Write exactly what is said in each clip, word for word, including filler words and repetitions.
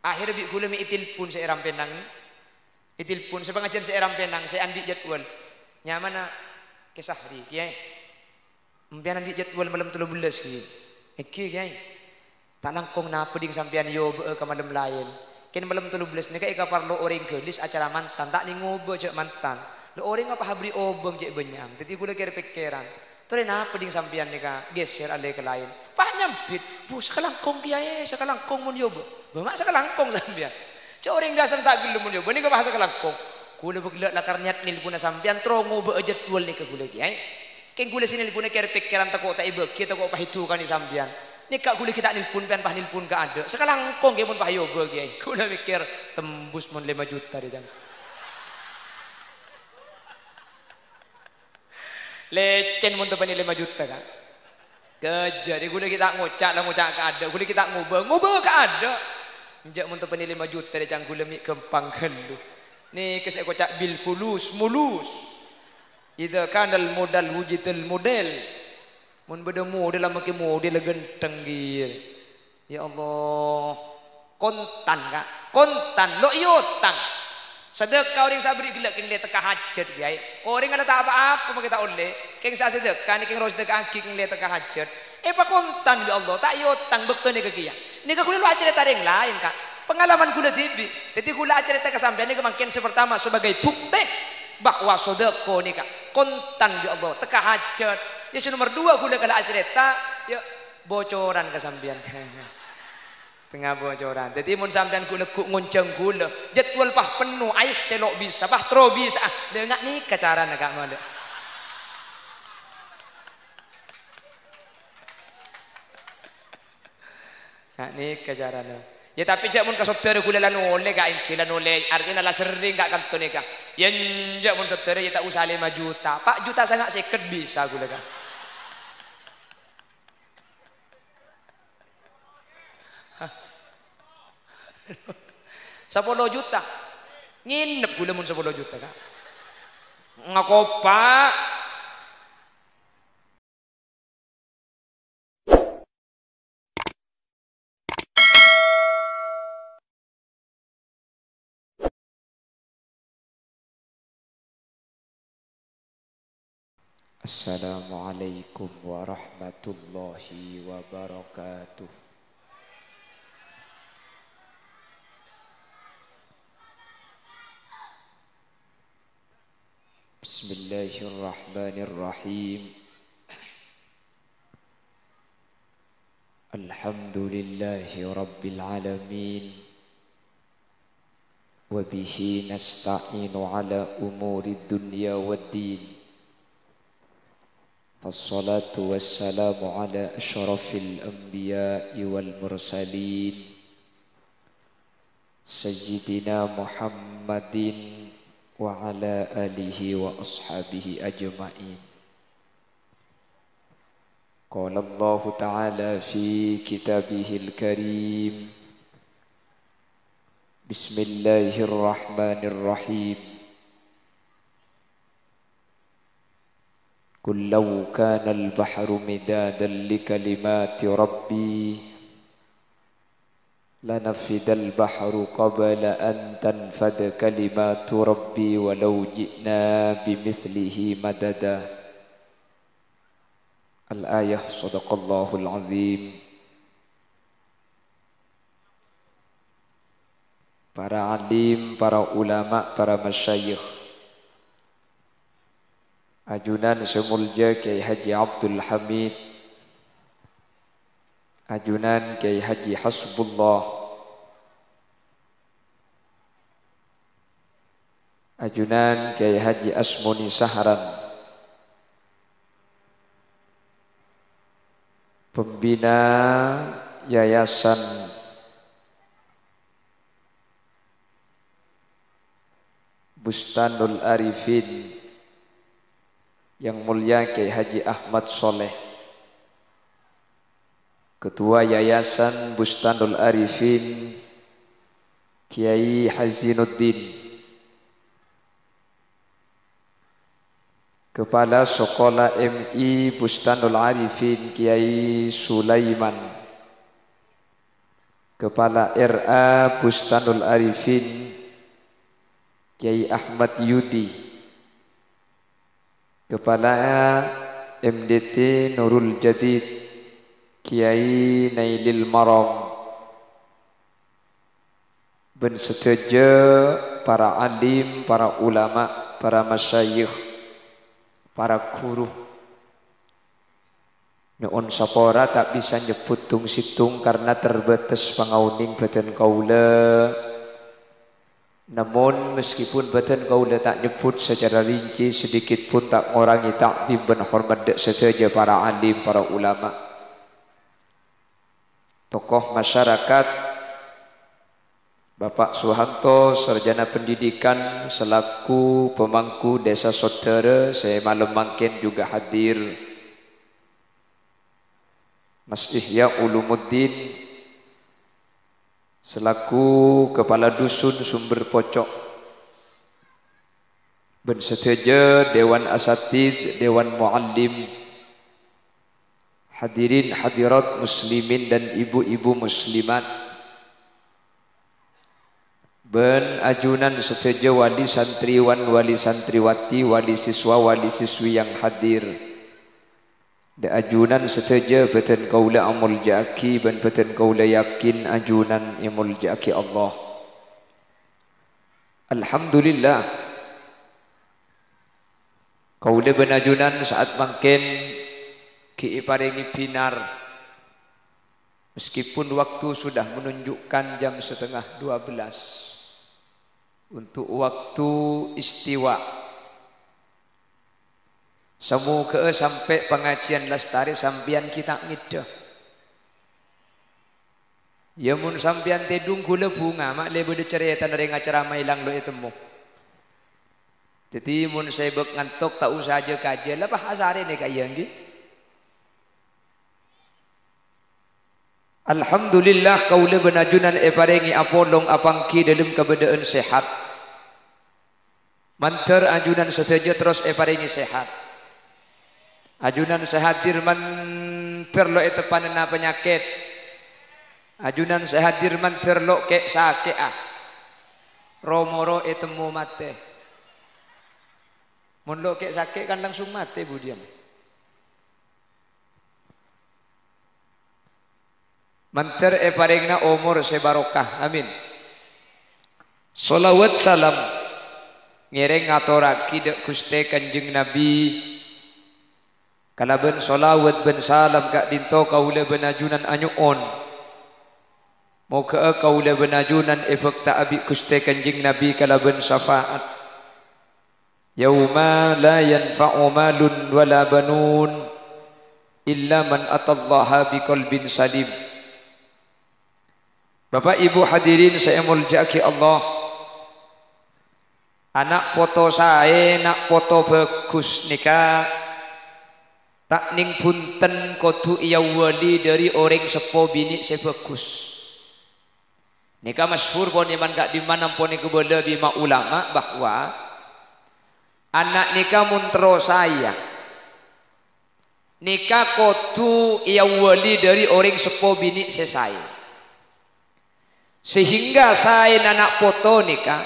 Akhèrra bi' ghulâ mè' ètelpon sè è Rampenang. Ètelpon sè pangajiyân sè è Rampenang, sè andi' jadwal. Nyamana Kè Sahri, Kèyaè. Sampèyan andi' jadwal malem tello bellâs, ghi. Èngghi, Kèyaè. Ta' langkong napa dhing sampèyan èobâ'â ka malem laèn. Kèng malem tello bellâs nèka èkaparlo orèng ghâlis acara mantan, ta' nèng ngobâ jhâ' mantan. Lho, orèng apa aberri' obâng cè' bânnya'an. Dhâddhi ghulâ kèr-pèkkèran. Torè napa dhing sampèyan nèka ghèsèr alè ka laèn? Pas nyambit, "Bu, sakalangkong, Kèyaè, sakalangkong mon èobâ." "Bâ, ma' sakalangkong sampèyan?" Jhâ' orèng biyasana ta' ghellem mon èobâ, nèka pas sakalangkong. Ghulâ bâ ghellâ' lakar niyat nèlpona sampèyan, terro ngobâ'â jadwal nèka ghulâ, Kèyaè. Kèng ghulâ sè nèlpona kèr-pèkkèran tako' ta' èbâghi, tako' pas èdukanè sampèyan. Nèka ghulâ ghi' ta' nèlpon, pèyan pas nèlpon kaadâ'. Sakalangkong ghi mon pas èobâ, Kèyaè. Ghulâ mèkkèr, "Tembus mon lèma juta rè, jâng." Lècèn mon teppanè lèma juta, Ka'. Kajâ, dhâddhi ghulâ ghi' ta' ngoca', la ngoca' kaadâ'. Ghulâ ghi' ta' ngobâ, ngobâ kaadâ'. Enjâ' mon teppanè lèma juta rè, jâng ghulâ mè' ghâmpang ghâllu. Nèka sè èkoca' bil fulus, mulus. Idza kanal modal wujidal model. Mon bâdâ model, la makè model ghântheng, ghi. Ya Allah. Kontan, Ka'. Kontan. Lo' èotang. Sadâkah orèng sè aberri' ghellâ' kèng lè tekka hajhât, Kèyaè. Orèng la ta' apa-apa makè ta' ollè. Kèng sè asadâkah nèka kèng rowa sadâka'aghi kèng lè tekka hajhât. Èpakontan, ya Allah. Ta' èotang bâkto nèka kèya. Nèka ghulâ lo' acarèta rèng laèn, Ka'. Pangalaman ghulâ dhibi'. Dhâddhi ghulâ acarèta ka sampèyan nèka mangkèn sè partama sebagai bukti bahwa sodako nèka kontan, ya Allah. Tekka hajhât. Ya, sè nomer duwâ' ghulâ kala acarèta, ya, bocoran ka sampèyan. Satengnga bocoran. Dhâddhi, mon sampèyan ghu-, lagghu' ngonjhâng ghulâ, jadwal pas penno, A S C lo' bisa, pas terro bisa. Ah, la nga' nèka carana, Ka', malè. Nga' nèka carana. Ya, tapè jhâ' mon ka soddhârâ ghulâ la nolè, Ka', èngghi la nolè. Artèna la serrèng, Ka', kanto nèka. Ya, enjâ' mon soddhârâ, ya ta' osa lèma juta. Pa' juta sanga' sèket bisa ghulâ, Ka'. Sapolo juta. Ngènep ghulâ mon sapolo juta, Ka'. Ngakopa. Assalamualaikum warahmatullahi wabarakatuh. Bismillahirrahmanirrahim. Alhamdulillahi rabbil alamin. Wa bihi nasta'inu ala umuri dunya waddin. Wassalatu wassalamu ala asyrafil anbiya'i wal mursalin, Sayyidina Muhammadin wa ala alihi wa ashabihi ajma'in. Qala Allahu ta'ala fi kitabihil karim, Bismillahirrahmanirrahim. Qul law kanal bahru midadan li kalimati rabbi lanafidal bahru qabla an tanfada kalimatu rabbi walau ji'na bimithlihi madada. Al-ayah, sadaqallahul azim. Para alim, para ulama, para masyayikh. Ajunan sè molja Kyai Haji Abdul Hamid, ajunan Kyai Haji Hasbullah, ajunan Kyai Haji Asmoni Sahran, pembina Yayasan Bustanul Arifin, yang mulia Kyai Haji Ahmad Soleh, Ketua Yayasan Bustanul Arifin, Kyai Hazinuddin, Kepala Sekolah M I Bustanul Arifin, Kyai Sulaiman, Kepala R A Bustanul Arifin, Kyai Ahmad Yudi, Kepala M D T Nurul Jadid, Kyai Nailil Maram, bân sadhâjâ para alim, para ulama, para masyayikh, para ghuru. Nyo'on sapora ta' bisa nyebbhut tong-settong karna terbatas pangaonèng bhâdhân kaulâ. Namon, meskipun bhâdhân kaulâ ta' nyebbhut sacara rinci, sedikit pun ta' ngorangè ta'dhim bân hormat dâ' sadhâjâ para alim, para ulama, tokoh masyarakat, Bapak Suhanto, sarjana pendidikan, selaku pemangku desa saudara, sè malem mangkèn juga hadir. Mas Ihya Ulumuddin, selaku kepala dusun Sumber Pocok, bân sadhâjâ dewan asatidz, dewan muallim, hadirin hadirat muslimin dan ibu-ibu muslimat, bân ajunan sadhâjâ wali santriwan, wali santriwati, wali siswa, wali siswi yang hadir. Dâ' ajunan sadhâjâ bhâdhân kaulâ amolja'aghi bân bhâdhân kaulâ yakin ajunan èmolja'aghi Allah. Alhamdulillah. Kaulâ bân ajunan sa'at mangkèn ghi' èparèngè bhinar, meskipun waktu sudah menunjukkan jam setengah dua belas untuk waktu istiwa. Samoghâ'â sampè' pangajiân lastarè sampèyan ghi' ta' ngeddhâ. Yâ, mon sampèyan tèdung ghulâ bhunga, ma' lè bâdâ carètana rèng acarama èlang lo' ètemmo. Dhâddhi, mon sèbâk ngantok, ta' osa jâ-kajâ, la pas asarè nèka, iyâ, ènggi? Alhamdulillah, kaulâ bân ajunan èparèngè apolong apangghi dâlem kabâdâ'ân sehat. Mandhâr ajunan sadhâjâ terros èparèngè sehat. Ajunan sè hadir mandhâr lo' èteppanana panyakèt. Ajunan sè hadir mandhâr lo' kè'-sakè'a. Ro-moro ètemmo matè. Mon lo' kè'-sakè' kan langsung matè budiyân. Mandhâr èparèngana omor sè barokah. Amin. Shalawat salam ngèrèng ngatorraghi dâ' Ghustè Kanjeng Nabi. Kalabân shalawat bân salam ka'dinto kaulâ bân ajunan anyo'on. Moghâ'â kaulâ bân ajunan èbhâkta bi' Ghustè Kanjeng Nabi kalabân syafa'at. Yauma la yanfa'u malun wala banun illa man atallaha biqalbin salim. Bapak Ibu hadirin sè èmoljâ'aghi Allah, ana' poto saè, na' poto bhâghus nèka ta' nèng bhunten kodhu èawwâli dâri orèng seppo binè' sè bhâghus. Nèka masyhur pon è man ka'dimman ampon èkabâlâ bi' ma-, ulama bahwa ana' nèka mon terro saèya, nèka kodhu èawwâli dâri orèng seppo binè' sè saè. Sehingga saèna ana' poto nèka,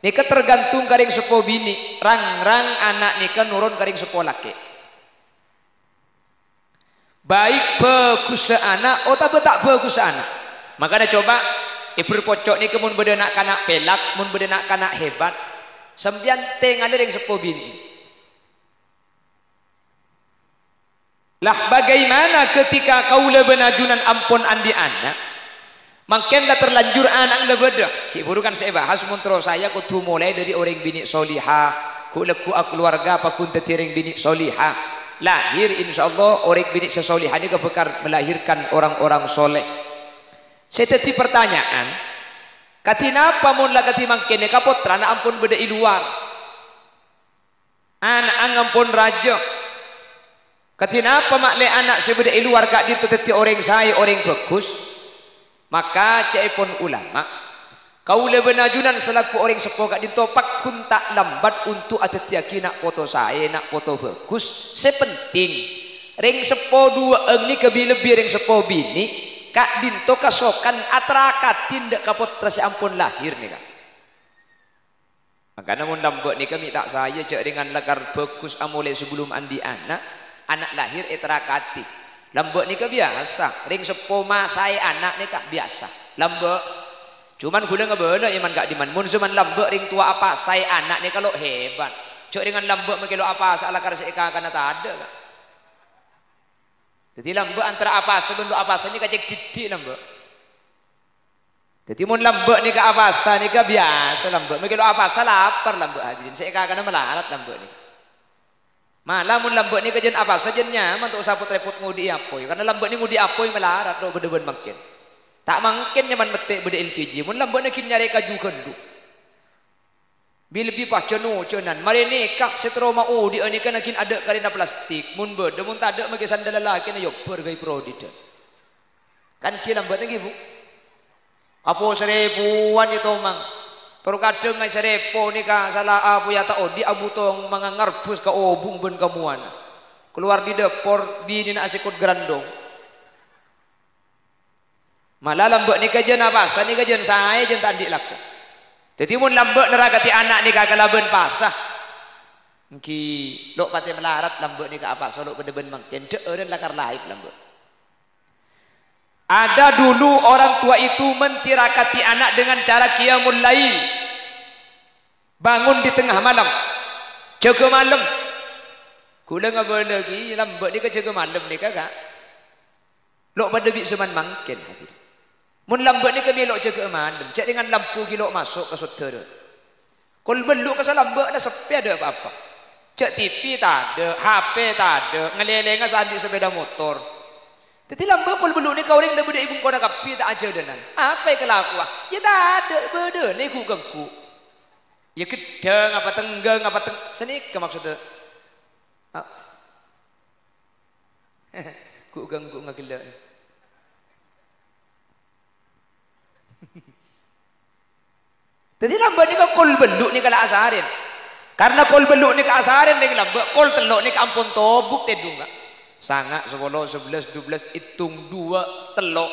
nèka tergantung ka rèng seppo binè', rang-rang ana' nèka noron ka rèng seppo lakè'. Baik bhâghussa ana' otabâ ta' bhâghussa ana'. Mangkana coba, è Berpocok nèka mon bâdâ na'-kana' pèlak, mon bâdâ na'-kana' hebat, sampèyan tèngalè rèng seppo binè'. Lah, bagaimana ketika kaulâ bân ajunan ampon andi' ana'? Mangkèn la terlanjur ana'na la bâdâ. Ghi' bhuru kan sè èbahas, mon terro saèya kodhu molaè dâri orèng binè' solihah, ghu'-, lagghu' akalowarga pagghun dhâddhi orèng binè' solihah. Lahir, insyaallah, orèng binè' sè solihah nèka bhâkal melahirkan orang-orang soleh. Sè dhâddhi partanya'an, kadhi napa mon la kadhi mangkèn nèka pottrana ampon bâdâ è lowar? Ana'na ampon rajâ. Kadhi napa ma' lè ana' sè bâdâ è lowar ka'dinto dhâddhi orèng saè, orèng bhâghus? Maka ca'èpon ulama, kaulâ bân ajunan salaku orèng seppo ka'dinto pagghun ta' lambat onto' adhâddhiyâghi na' poto saè, na' poto bhâghus. Sè penting, rèng seppo duwâ'ân nèka bi-, lebbi rèng seppo binè', Ka'dinto kasokan aterakadi dâ' ka pottra sè ampon lahir nèka. Mangkana mon lambâ' nèka mè' ta' saè jhâ' rèngan lakar bhâghus amolaè sabellunna andi' ana', ana' lahir èterakadi. Lambâ' nèka biyasa, rèng seppo masaè ana' nèka biyasa. Lambâ'. Coma ghulâ ngabâlâ è man ka'dimman, mon zaman lambâ' rèng towa apasaè ana' nèka lo' hebat. Jhâ' rèngan lambâ' makè lo' apasa'a lakar sè èkakana tadâ', Ka'. Dhâddhi lambâ' antara apasa bân lo' apasa nèka cè' dhiddhi' lambâ'. Dhâddhi mon lambâ' nèka apasa nèka biyasa lambâ', makè lo' apasa lapar lambâ' hadirin, sè èkakana malarat lambâ' nèka. Mala mon lambâ' nèka jhân apasa jhân nyaman ta' osa pot-rèpot ngodhi'i apoy, karna lambâ' nè ngodhi'i apoy malarat lo' bâdâ bân mangkèn. Ta' mangkèn nyaman mèttè' bâdâ L P G, mon lambâ' nè ghi' nyarè kaju ghândhu. Bi-, lebbi pas jhân-ojhânan. Marè nèka sè terro maodhi'â nèka naghin adâ' karèna plastik. Mon bâdâ, mon tadâ' makè sandal lalakèna èobbhâr ghâi' prodhidhân. Kan ghi' lambâ' ngghi, Bu? Apo sarèbuwân è tomang. Tor kadhâng sarèpo nèka sala apoya ta' odhi' abutong mangan ngarbus ka obung bân ka mowana. Kalowar dâri dâpor, binèna asekot grandong. Mala lambâ' nèka jhân apasa nèka jhân saè jhân ta' andi' lako. Dhâddhi mon lambâ' nerrakadhi ana' nèka kalabân pasa, èngghi lo' patè malarat lambâ' nèka apasa lo' padâ bân mangkèn, dhâ'ârân lakar lahèr lambâ'. Ada dulu orang tua itu menterakati anak dengan cara qiyamul lail. Bangun di tengah malam. Jâgâ malem. Ghulâ ngabâlâ ghi, lambâ' nèka jâgâ malem nèka, Ka'. Lo' padâ bi' zaman mangkèn, hadirin. Mon lambâ' nèka mèlo jâgâ'â malem, jhâ' rèngan lampu ghi' lo' maso' ka soddhârâ. Kol bâllu' ka salambâ'na seppè adâ' pa-apa. Jhâ' T V tadâ', H P tadâ', ngalèlènga sè andi' sapèda motor. Dhâddhi lambâ' kol bâllu' nèka orèng la bâdâ è bengkona kabbhi ta' ajhâlânan. Apa èkalakowa? Yâ tadâ' bâdâna ghu'-ganggu'. Yâ ghâddhâng apa tengghâng apa teng-, sanèka maksodda. A-, ghu'-ganggu' ngaghellâ'. Dhâddhi lambâ' nèka kol bâllu' nèka la asarèn. Karna kol bâllu' nèka asarèn rèng lambâ', kol tello' nèka ampon tobuk tèdhungnga. Sanga', sapolo, sabellâs, dubellâs, ètong, duwâ', tello'.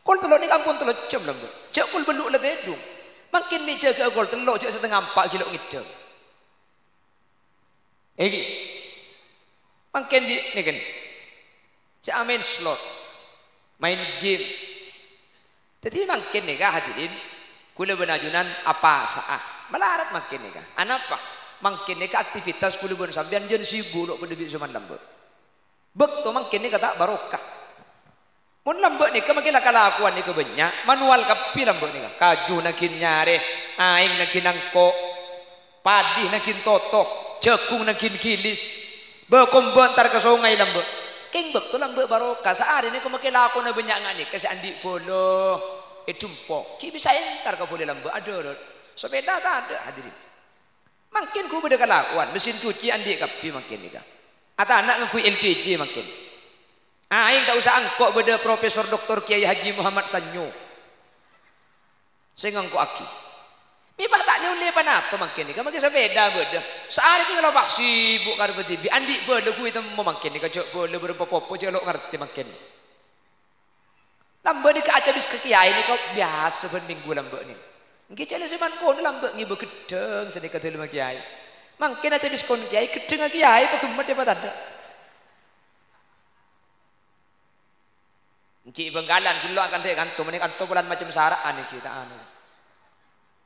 Kol tello' nèka ampon tello' jhâm lambâ'. Jhâ' kol bâllu' la tèdhung. Mangkèn mè' jâgâ'â kol tello', jhâ' satengnga empa' ghi' lo' ngèddhâng. Èngghi. Mangkèn ghi' nèken. Jhâ' amaèn slot. Maèn game. Dhâddhi mangkèn nèka hadirin, ghulâ bân ajunan apasa'a. Malarat mangkèn nèka. Anapa? Mangkèn nèka aktivitas ghulâ bân sampèyan jhân sibuk lo' padâ bi' soman lambâ'. Bâkto mangkèn nèka ta' barokah. Mon lambâ' nèka mangkèn la kalakowan nèka bânnya', manual kabbhi lambâ' nèka. Kaju naghin nyarè, aèng naghin angko', padhi naghin toto, jhâghung naghin ghilis, bâ-kombâ entar ka songay lambâ'. Kèng bâkto lambâ' barokah, saarè nèka mangkèn lakona bânnya' nga' nèka sè andi' bhâlâ è dhempo. Ghi' bisa entar ka bhâlâ lambâ' adhârât. Sapèda tadâ', hadirin. Mangkèn ghu bâdâ kalakowan, mesin cuci andi' kabbhi mangkèn nèka. Atana' ngangghuy L P G mangkèn. Aèng ta' osa angko' bâdâ Profesor Doktor Kiai Haji Muhammad Sanyo sè ngangko'aghi. Mè' pas ta' nyolè ponapa mangkèn nèka, mangkèn sapèda bâdâ. Saarè kèng la pas sibuk karep dhibi', andi' bhâlâ ghu ètemmo mangkèn nèka, jhâ' bhâlâ bârâmpa popo, jhâ' lo' ngartè mangkèn. Lambâ' nèka acabis ka kiyaè nèka biyasa bân mènggu lambâ' nèka. Èngghi ca'na sè man-, kono lambâ' ngibâ gheddhâng sanèka dâlemma kiyaè. Mangkèn acabis kon kiyaè, gheddhângnga kiyaè paghemmet è patadâ'. Èngghi Bhângkalan, ghulâ akanḍhâ è kanto, mènè kanto polana macem sara'an èngghi, ta' anu.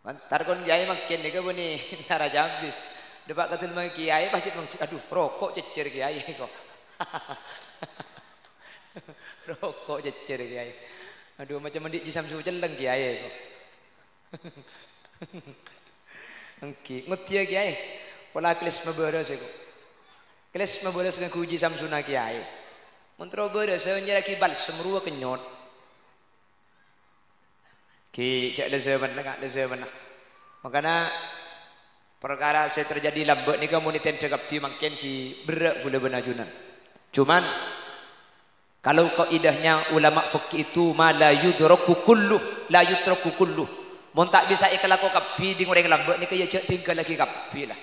Entar kon kiyaè mangkèn nèka bânnè entar acabis. Dâpa' ka dâlemma kiyaè pas cè' mangkèn, adhu, roko' cècèr kiyaè ko'. Roko' cècèr kiyaè. Adhu, macem anḍi' Ji Samsu celleng kiyaè ko'. Èngghi, ngoddhiyâ kiyaè. Pola kles mabârâs ko'. Kles mabârâs ngangghuy Ji Samsuna kiyaè. Mon terro bârâs, nyarè'aghi balsem rowa kennyot. Ghi, jhâ' la zamanna, Ka', la zamanna. Mangkana, parkara sè terjadi lambâ' nèka mon ètèndhâ kabbhi mangkèn ghi berrâ' ghulâ bân ajunan. Cuman, kalau kaidahnya ulama fikih itu, ma la yudraku kulluh, la yutraku kulluh. Mon ta' bisa èkalako kabbhi ḍing orèng lambâ' nèka, yâ jhâ' tinggalaghi kabbhi, la.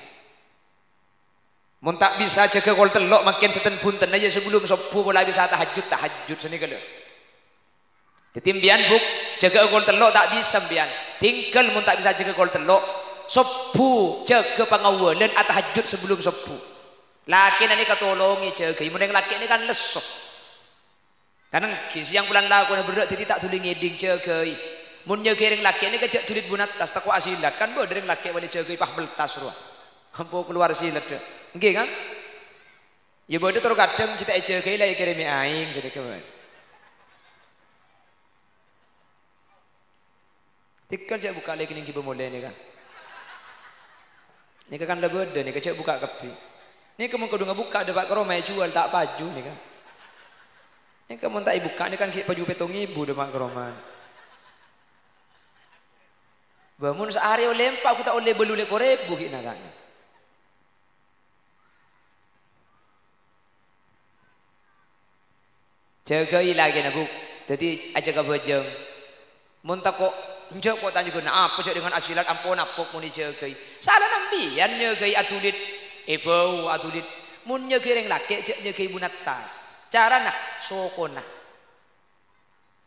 Mon ta' bisa jâgâ kol tello' mangkèn sèttong bhuntenna, yâ sabellum sobbhu pola bisa tahajjud, tahajjud sanèka, la. Dhâddhi, empèyan, Bu', jâgâ'â kol tello' ta' bisa empèyan. Tinggal mon ta' bisa jâgâ kol tello', sobbhu jâgâ pangawwâlân atahajjud sabellum sobbhu. Lakèna nèka tolongè jâgâi, mon rèng lakè' nèka kan lesso. Kan èngghi, sèyang bulân lakona berrâ', dhâddhi ta' dhuli ngèdhing, jâgâi. Mon nyâgâi rèng lakè' nèka jhâ' dhuli bun attas, tako' asilat. Kan bâdâ rèng lakè' bâli jâgâi, pas meltas rowa. Ampo kalowar silat, dâ'. Èngghi, kan? Iyâ bâdâ tor kadhâng jhâ' ta' èjâgâi la èkèrèmè aèng, sanèka, bân. Tèngghâl jhâ' bukka' lè kènèng ghibâ molè nèka. Nèka kan la bâdâ nèka, jhâ' bukka' kabbhi. Nèka mon kodhungnga bukka' dâpa' ka roma èjhuwâl ta' paju nèka. Nèka mon ta' èbukka' nèka kan ghi' paju pètto èbu dâpa' ka roma. Bâ, mon saarè ollè empa', ghu ta' ollè bâllu lèkor èbu ghi' nèka. Jâgâi lakèna, Bu'. Dhâddhi ajâgâ abhâjâng. Mon tako', enjâ' ko' tanya ghuna apa jâ' dengan asilat ampon apok mon èjâgâi. Salana empèyan nyâgâi adulit. Èbâu adulit. Mon nyâgâi rèng lakè' jâ' nyâgâi bun attas. Carana sokona.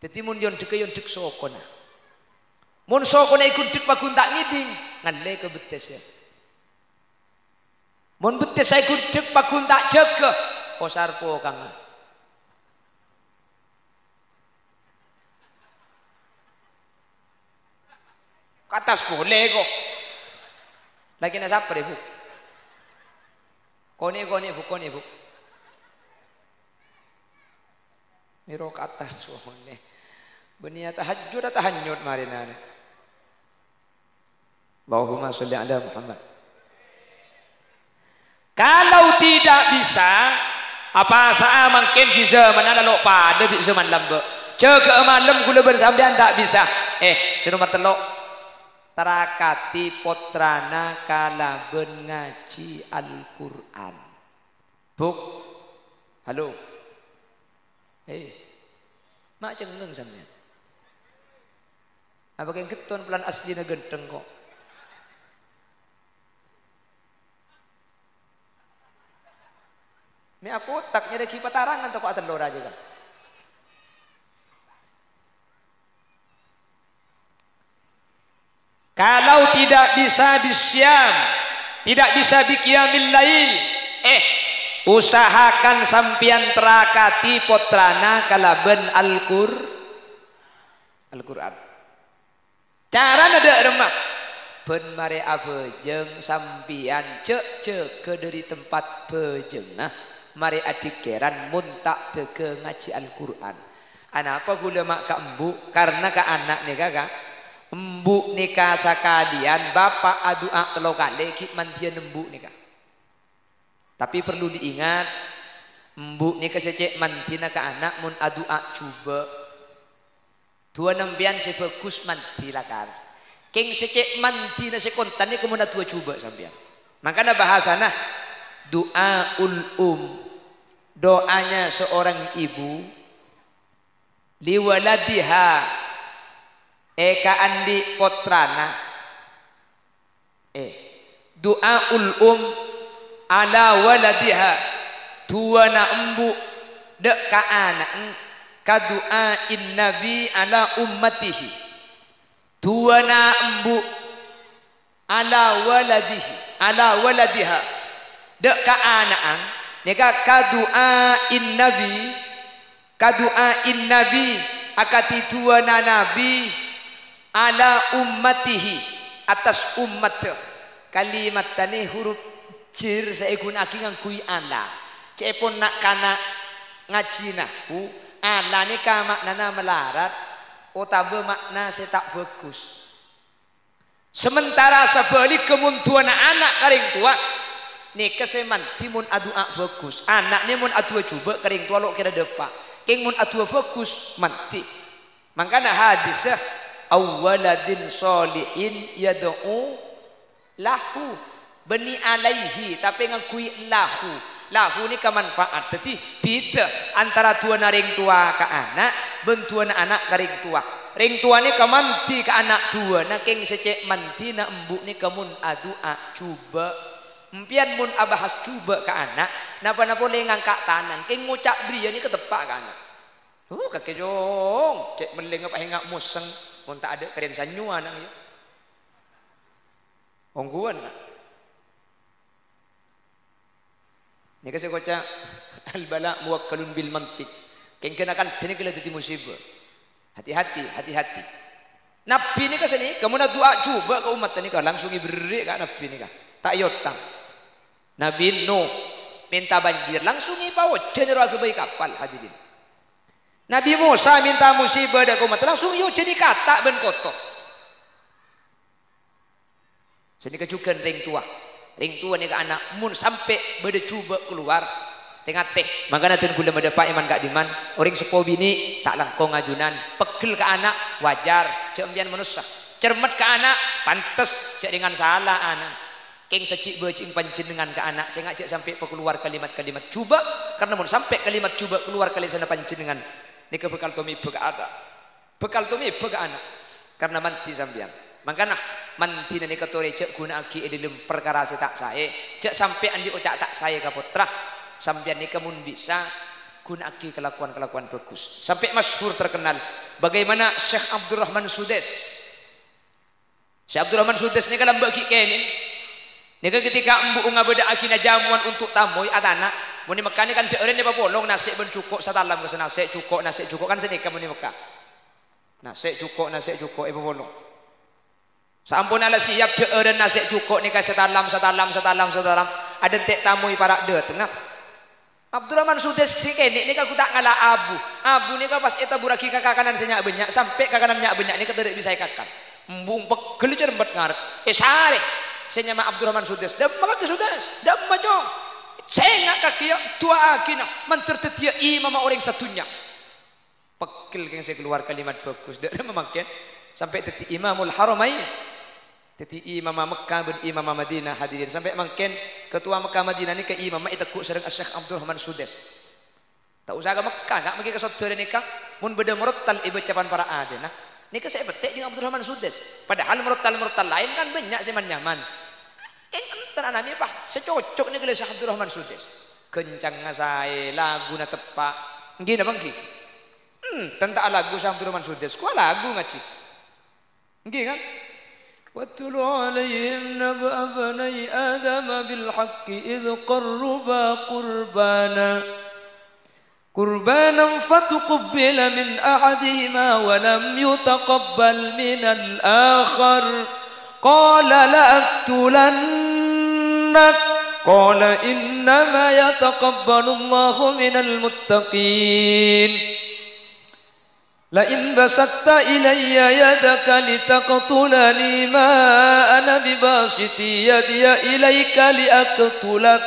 Dhâddhi mon èondhek, èondhek sokona. Mon sokona èghundhek paggun ta' ngèdhing, ngallè ka bettessa. Mon bettessa èghundhek paggun ta' jâgâ, kosar pokangnga. Ka attas polè, ko'. Lakèna sapa rè, Bu'? Konè', konè', Bu', konè', Bu'. Mèro ka attas polè. Bânnè tahajjud, tahanyut marèna. Allahumma sholli ala Muhammad. Kalau tidak bisa, apa sa'a mangkèn ghi' jhâmanna la lo' padâ bi' jhâman lambâ'. Jâgâ'â malem ghulâ bân sampèyan ta' bisa. Eh, sè nomer tello', trakati pottrana kalabân ngajhi Al-Qur'an. Bu', halo. Eh, ma' cengngeng sampèyan. Apa kèng ghetton polana asllina ghântheng, ko'. Mè' akotak nyarè ghi' patarangan tako' atellor ajâ, kan. Kalau tidak bisa bisyam, tidak bisa biqiyamil lail, eh, usahakan sampèyan trakati pottrana kalabân Al-Qur-, Al-Qur'an. Carana dâ' remma? Bân marè abhâjâng sampèyan jâ', jâgâ dâri tempat bhâjângnga, marè adhikèran mon ta' dâgâ ngajhi Al-Qur'an. Anapa ghulâ ma' ka embu'? Karna ka ana' nèka, Ka'. Embu' nèka sakalèyan bapa' adu'a tello kalè ghi' mandiyân embu' nèka. Tapè parlo diingat, embu' nèka sè cè' mandina ka ana' mon adu'a jhubâ'. Du'âna empèyan sè bhâghus mandi lakar. Kèng sè cè' mandina sè kontan nèko mon adu'a jhubâ' sampèyan. Mangkana bhâsana du'aul um, doanya seorang ibu liwaladiha, è ka andi' pottrana. Eh, du'aul um ala waladiha, du'âna embu' dâ' ka ana'en, ka du'ain Nabi ala ummatihi. Du'âna embu' ala waladihi, ala waladiha, dâ' ka ana'en, nèka ka du'ain Nabi, ka du'ain Nabi, akadhi du'âna Nabi, ala ummatihi, attas ummatta. Kalimatta nè hurup jer sè èghuna'aghi ngangghuy ala. Ca'èpon na'-kana' ngajhi nahwu, ala nèka ma'nana malarat otabâ ma'na sè ta' bhâghus. Sementara sabhâligghâ mon du'âna ana' ka rèng towa, nèka sè mandi mon adu'a bhâghus. Ana' nè mon adu'a jhubâ' ka rèng towa lo' kèra dâpa'. Kèng mon adu'a bhâghus, mandi. Mangkana hadissa, "Aw waladin sholihin yad'u lahu." Bânnè alaihi, tapè ngangghuy lahu. Lahu nèka manfaat. Dhâddhi, bhidhâ antara du'âna rèng towa ka ana' bân du'âna ana' ka rèng towa. Rèng towa nèka mandi ka ana' du'âna, kèng sè cè' mandina embu' nèka mon adu'a jhubâ'. Empèyan mon abahas jhubâ' ka ana', napa-napa polè ngangka' tanang, kèng ngoca' bâriyâ nèka teppa' ka ana'. Oh, kakè, Cong. Cè' mellèngnga pas enga' mosèng, mon ta' adâ' karèn sanyowa, nang, yâ. Ongghuwân, Ka'. Nèka sè èkoca', "Al-bala' muwakkalun bil mantiq." Kèng ghânèka kan dhâddhi la dhâddhi musibah. Hati-hati, hati-hati. Nabbhi nèka sanèka, mon adu'a jhubâ' ka ommaddhâ nèka, langsung èberri' ka Nabbhi nèka. Ta' èotang. Nabbhi Nuh mènta banjir, langsung èpaojhân ro aghâbây kapal, hadirin. Nabbhi Mosa mènta musibah dâ' ka ommaddhâ, langsung èojhâni kata' bân koto. Sanèka jhughân rèng towa. Rèng towa nèka ana', mon sampè' bâdâ jhubâ' kalowar, tè-ngatè. Mangkana dân ghulâ madâpa' èman ka'dimman, orèng seppo binè' ta' langkong ajunan. Pegghel ka ana', wajar, jhâ' empèyan manossa. Cermet ka ana', pantes, jhâ' rèngan sala ana'. Kèng sajhi'-bâjhi'eng panjhennengngan ka ana', sènga' jhâ' sampè' pakalowar kalimat-kalimat jhubâ', karna mon sampè' kalimat jhubâ' kalowar ka lèsanna panjhennengngan, nèka bhâkal tomèbâ ka ata'. Bhâkal tomèbâ ka ana', karna mandhi sampèyan. Mangkana, mandhina nèka torè jhâ' ghuna'aghi è dhâlem parkara sè ta' saè, jhâ' sampè' andi' oca' ta' saè ka pottra. Sampèyan nèka mon bisa, ghuna'aghi kalakowan-kalakowan bhâghus. Sampè' masyhur terkenal, bagaimana Syekh Abdurrahman Sudes. Syekh Abdurrahman Sudes nèka lambâ' ghi' kènè'. Nèka ketika embu'na ngabâdâ'âghi najamuan untuk tamoy atana', mon è Mekka nèka kan dhâ'ârân èpapolong nasè' bân jhuko' satalam ka sè nasè', jhuko', nasè', jhuko', kan sanèka mon è Mekka. Nasè', jhuko', nasè', jhuko', èpapolong. Saamponna la siap dhâ'ârân nasè' jhuko' nèka satalam, satalam, satalam, satalam. Adhânte' tamoy para' dâtengnga. Abdurrahman Sudes sè kènè' nèka ghu ta' ngala' abu. Abu nèka pas ètaburraghi ka kakanan sè nya'-bânnya', sampè' kakanan nya'-bânnya' nèka tadâ' bisa èkakan. Embu'na pegghel cermet ngarep. Èsarè sè nyama Abdurrahman Sudes. "Dâmma kakè Sudes? Dâmma, Cong?" "Sènga' kakè, yâ, du'aaghi, na, mandhâr dhâddhiyâ imamma orèng sadhunnya." Pegghel kèng sè kalowar kalimat bhâghus. Dâ' remma mangkèn sampè' dhâddhi Imamul Haramain. Dhâddhi imamma Mekka bân imamma Madinah, hadirin. Sampè' mangkèn ketua Mekka Madinah nèka imamma ètegghu' sareng Syekh Abdurrahman Sudes. Ta' osa ka Mekka, Ka', mangkèn ka Sodara nèka, mon bâdâ morottal èbâca pan para' adâna, nèka sè èpettè' jhâng Abdurrahman Sudes. Padahal morottal-morottal laèn kan bânnya' sè man-nyaman. Kèng enten ana' mèpa, sè cocok nèka la Syekh Abdurrahman Sudes. Ghâncangnga saè, laguna teppa'. Èngghi napa èngghi? Hmm, tenta' alagu Syekh Abdurrahman Sudes, kowa alagu ngajhi. Èngghi, kan? "Watlu 'alaihim nab'a bani Adama bil haqqi idh qarraba qurbana. Qurbanan fatuqbila min ahadihima wa lam yutaqabbal minal akhar. Qala la aqtulannak." Qala innama yataqabbalullahu minal muttaqin. "La in basatta ilayya yadaka litaqtulani ma ana bibasiti yadiya ilaika liaqtulak.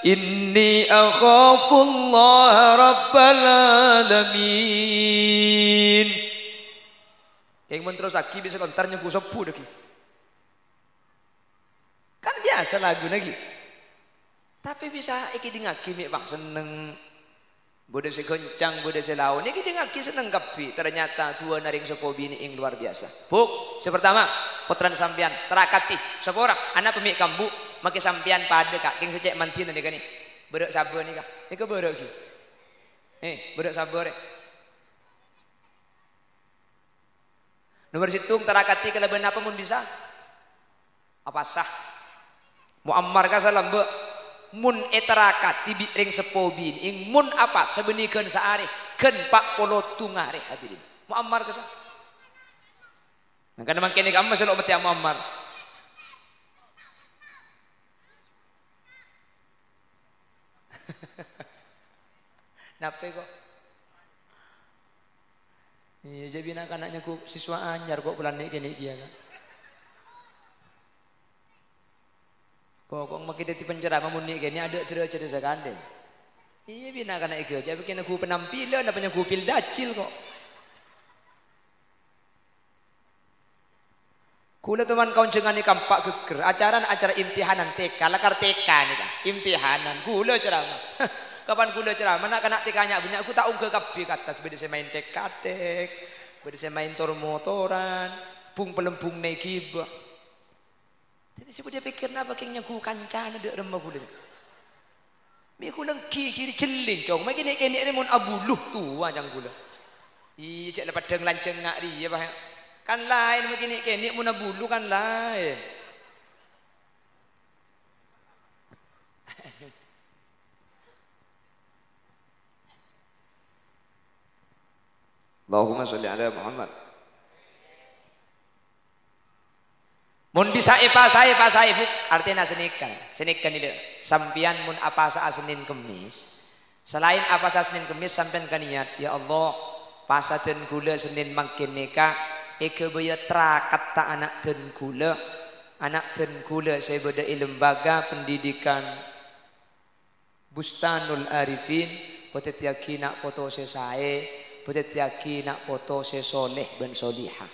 Inni akhafullaha rabbal alamin." Kèng mon terrossaghi bisa lontar nyenggu sobbhu dhâggi'. Kan biyasa laguna ghi. Tapè bisa èkèdingngaghi mè' pas senneng. Bâdâ sè ghâncang, bâdâ sè lao. Nèkèdingngaghi senneng kabbhi. Ternyata du'ana rèng seppo binè' yang luar biasa. Bu, sè partama, pottrana sampèyan, tarakati. Sapa orèng, ana' pemik kambu, mangkèn sampèyan padâ, Ka', kèng sè cè' mandhina nèka nè. Bârâ' sabâ nèka. Nèka bârâ' ghi. Eh, bârâ' sabâ rè. Nomer sèttong, tarakati kalabân apa mon bisa? Apasa? Muammar kassa lambâ'. Mon ètarakati bi' rèng seppo binè', mon apasa bânnè ghân saarè, ghân pa' polo tong arè, hadirin. Muammar kassa. Mangkana mangkèn nèka amma sè lo' mètè muammar. Napè kok? Iyâ, jhâ' bi' na'-kana' nyenggu siswa anyar kok polana nè'-kènè' kèya, Ka'. Pokok mangkèn dhâddhi penceramah mon nè'-kènè' adâ' dârâjhâddhâ sakalè. Iyâ, bi' na'-kana' kèya, jhâ' bi' kènè' nyenggu penampilan apa nyenggu pil dajil kok. Kaulâ toman kaonjhângan nèka empa' ghâgghâr, acarana acara imtihanan T K, lakar T K nèka, imtihanan, kaulâ ceramah. Kapan kaulâ ceramah, na'-kana' T K nya-, bânnya' ghu ta' ongghâ kabbhi ka attas, bâdâ sè maèn tek-katek, bâdâ sè maèn tor-motoran, bung-palembung naghi bâ. Dhâddhi sè bâdâ pèkkèr napa kèng nyenggu kancana dâ' remma kaulâ. Mè' kaulâ ghi-, ghi-, jhelling, Cong. Mè' kènè'-kènè' rè mon abulu towa, ca'na kaulâ. Iyâ, jhâ' la peḍḍhâng lanjhângnga rèya, Pak. Kan laèn ma' kènè'-kènè' mon abulu kan laèn. Allahumma sholli ala Muhammad. Mon bisa èpasaè, pasaè, Bu. Artèna sanèka. Sanèka nèka. Sampèyan mon apasa'a Sennèn Kemmis, salaèn apasa'a Sennèn Kemmis, sampèyan kanèyat, "Ya Allah, pasa dân ghulâ Sennèn mangkèn nèka èghâbâyâ trakatta ana' dân ghulâ, ana' dân ghulâ sè bâḍâ è lembaga pendidikan Bustanul Arifin, bâḍâddhiyâghi na' poto sè saè, bâḍâddhiyâghi na' poto sè soleh bân solihah."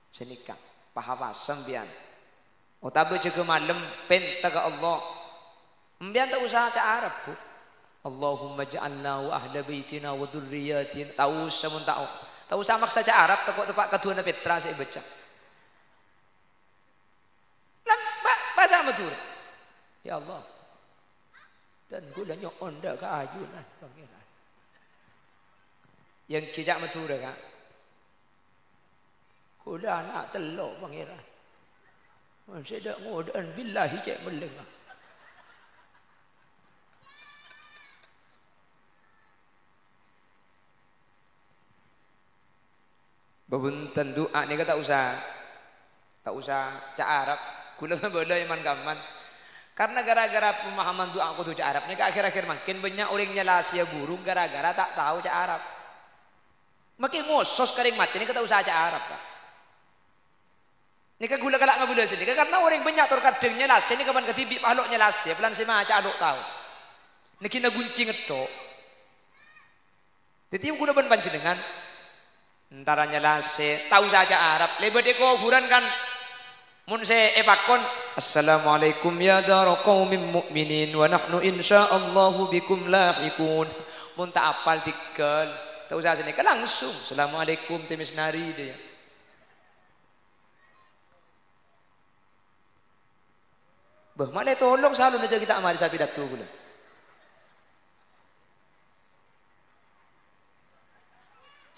Sanèka, pahapas sampèyan. Otabâ jâgâ malem, pènta ka Allah. Sampèyan ta' osa ca' Arab, Bu. "Allahumma ja'alna wa ahla baitina wa dzurriyyatina." Ta' osa mon ta' o-, ta' osa maksa ca' Arab, tako' teppa' kaduwâna pètra sè èbâca. Lan, pa-, pasa Madhurâ. Ya Allah. Dân ghulâ nyo'on ḍâ' ka ajunan, Pangèran. Èngghi ca' Madhurâ, Ka'. Ghulâ ana' tello', Pangèran. Mon sè ḍâ'-ngoḍâ'ân billahi cè' mellèngnga. Bhunten, du'a nèka ta' osa, ta' osa ca' Arab. Ghulâ ngabâlâ è man-kamman. Karena gara-gara pemahaman du'a kodhu ca' Arab nèka akhir-akhir mangkèn bânnya' orèng nyalasèya burung gara-gara ta' tao ca' Arab. Makè ngosos ka rèng matè nèka ta' osa ca' Arab, Pak. Nèka ghulâ kala' ngabâlâ sanèka karena orèng bânnya' tor kadhâng nyalasè nèka bân kadhibi' pahalo' nyalasè, polana sè maca alo' tao. Nèka ghi' naghunci ngettok. Dhâddhi ghulâ bân panjhennengngan entara nyalasè, ta' osa ca' Arab, lèbât è kobhurân kan. Mon sè èpakon, "Assalamualaikum ya dara qaumin mu'minin wa nahnu insyaallahu bikum lahiqun." Mon ta' apal dhigghâl, ta' osa sanèka, langsung, "Assalamualaikum, Tèmès Nari," dhâ, ya. Bâh, malè tolong salonna jâ' ghi' ta' marè sapidato ghulâ.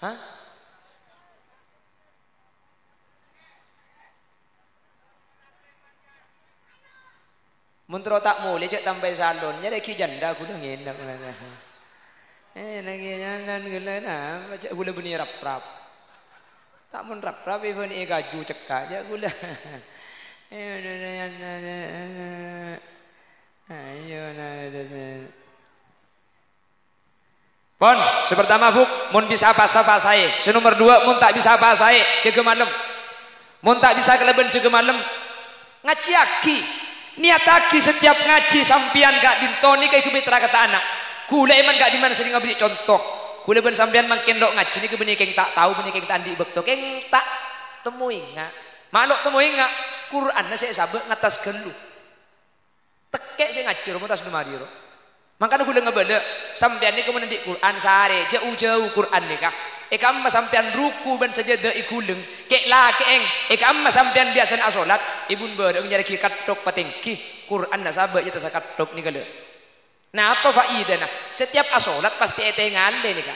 Hah? Mon terro ta' molè, jâ' tambâi salon, nyarè ghi' jhândhâ ghulâ ngènep. Eh, laghi' nyangan ghulâ, napa jâ' ghulâ bânnè rap-rap. Ta' mon rap-rap, èbânnè kaju cekka', jâ' ghulâ. Ayo, nah, terus. Pon, sè partama, Bu, mon bisa pasa, pasaè. Sè nomer duwâ', mon ta' bisa pasaè, jâgâ malem. Mon ta' bisa kalabân jâgâ malem, ngajhiyâghi. Niyattaghi satèyap ngajhi sampèyan ka'ḍinto nèka èghâbây trakatta ana'. Ghulâ èman ka'ḍimman sè ngabâri conto. Ghulâ bân sampèyan mangkèn lo' ngajhi nèka bânnè kèng ta' tao, bânnè kèng ta' anḍi' bâkto, kèng ta' temmo enga'. Ma' lo' temmo enga', Qur'anna sè èsabâ' ngattas ghâllu. Tekkè' sè ngajhi ro, montas ḍu marè ro. Mangkana ghulâ ngabâlâ, sampèyan nèka mon anḍi' Qur'an sarè, jâ' u-jâu Qur'an nèka. È ka'imma sampèyan ruku' bân sajâdâ èghuleng, kè'-lakè'èng, è ka'imma sampèyan biyasana asolat, è bun bârâ'eng nyarèghi katthok patèngghi, Qur'anna sabâ' è attassa katthok nèka lho. Napa faidana? Satèyap asolat pastè ètèngalè nèka.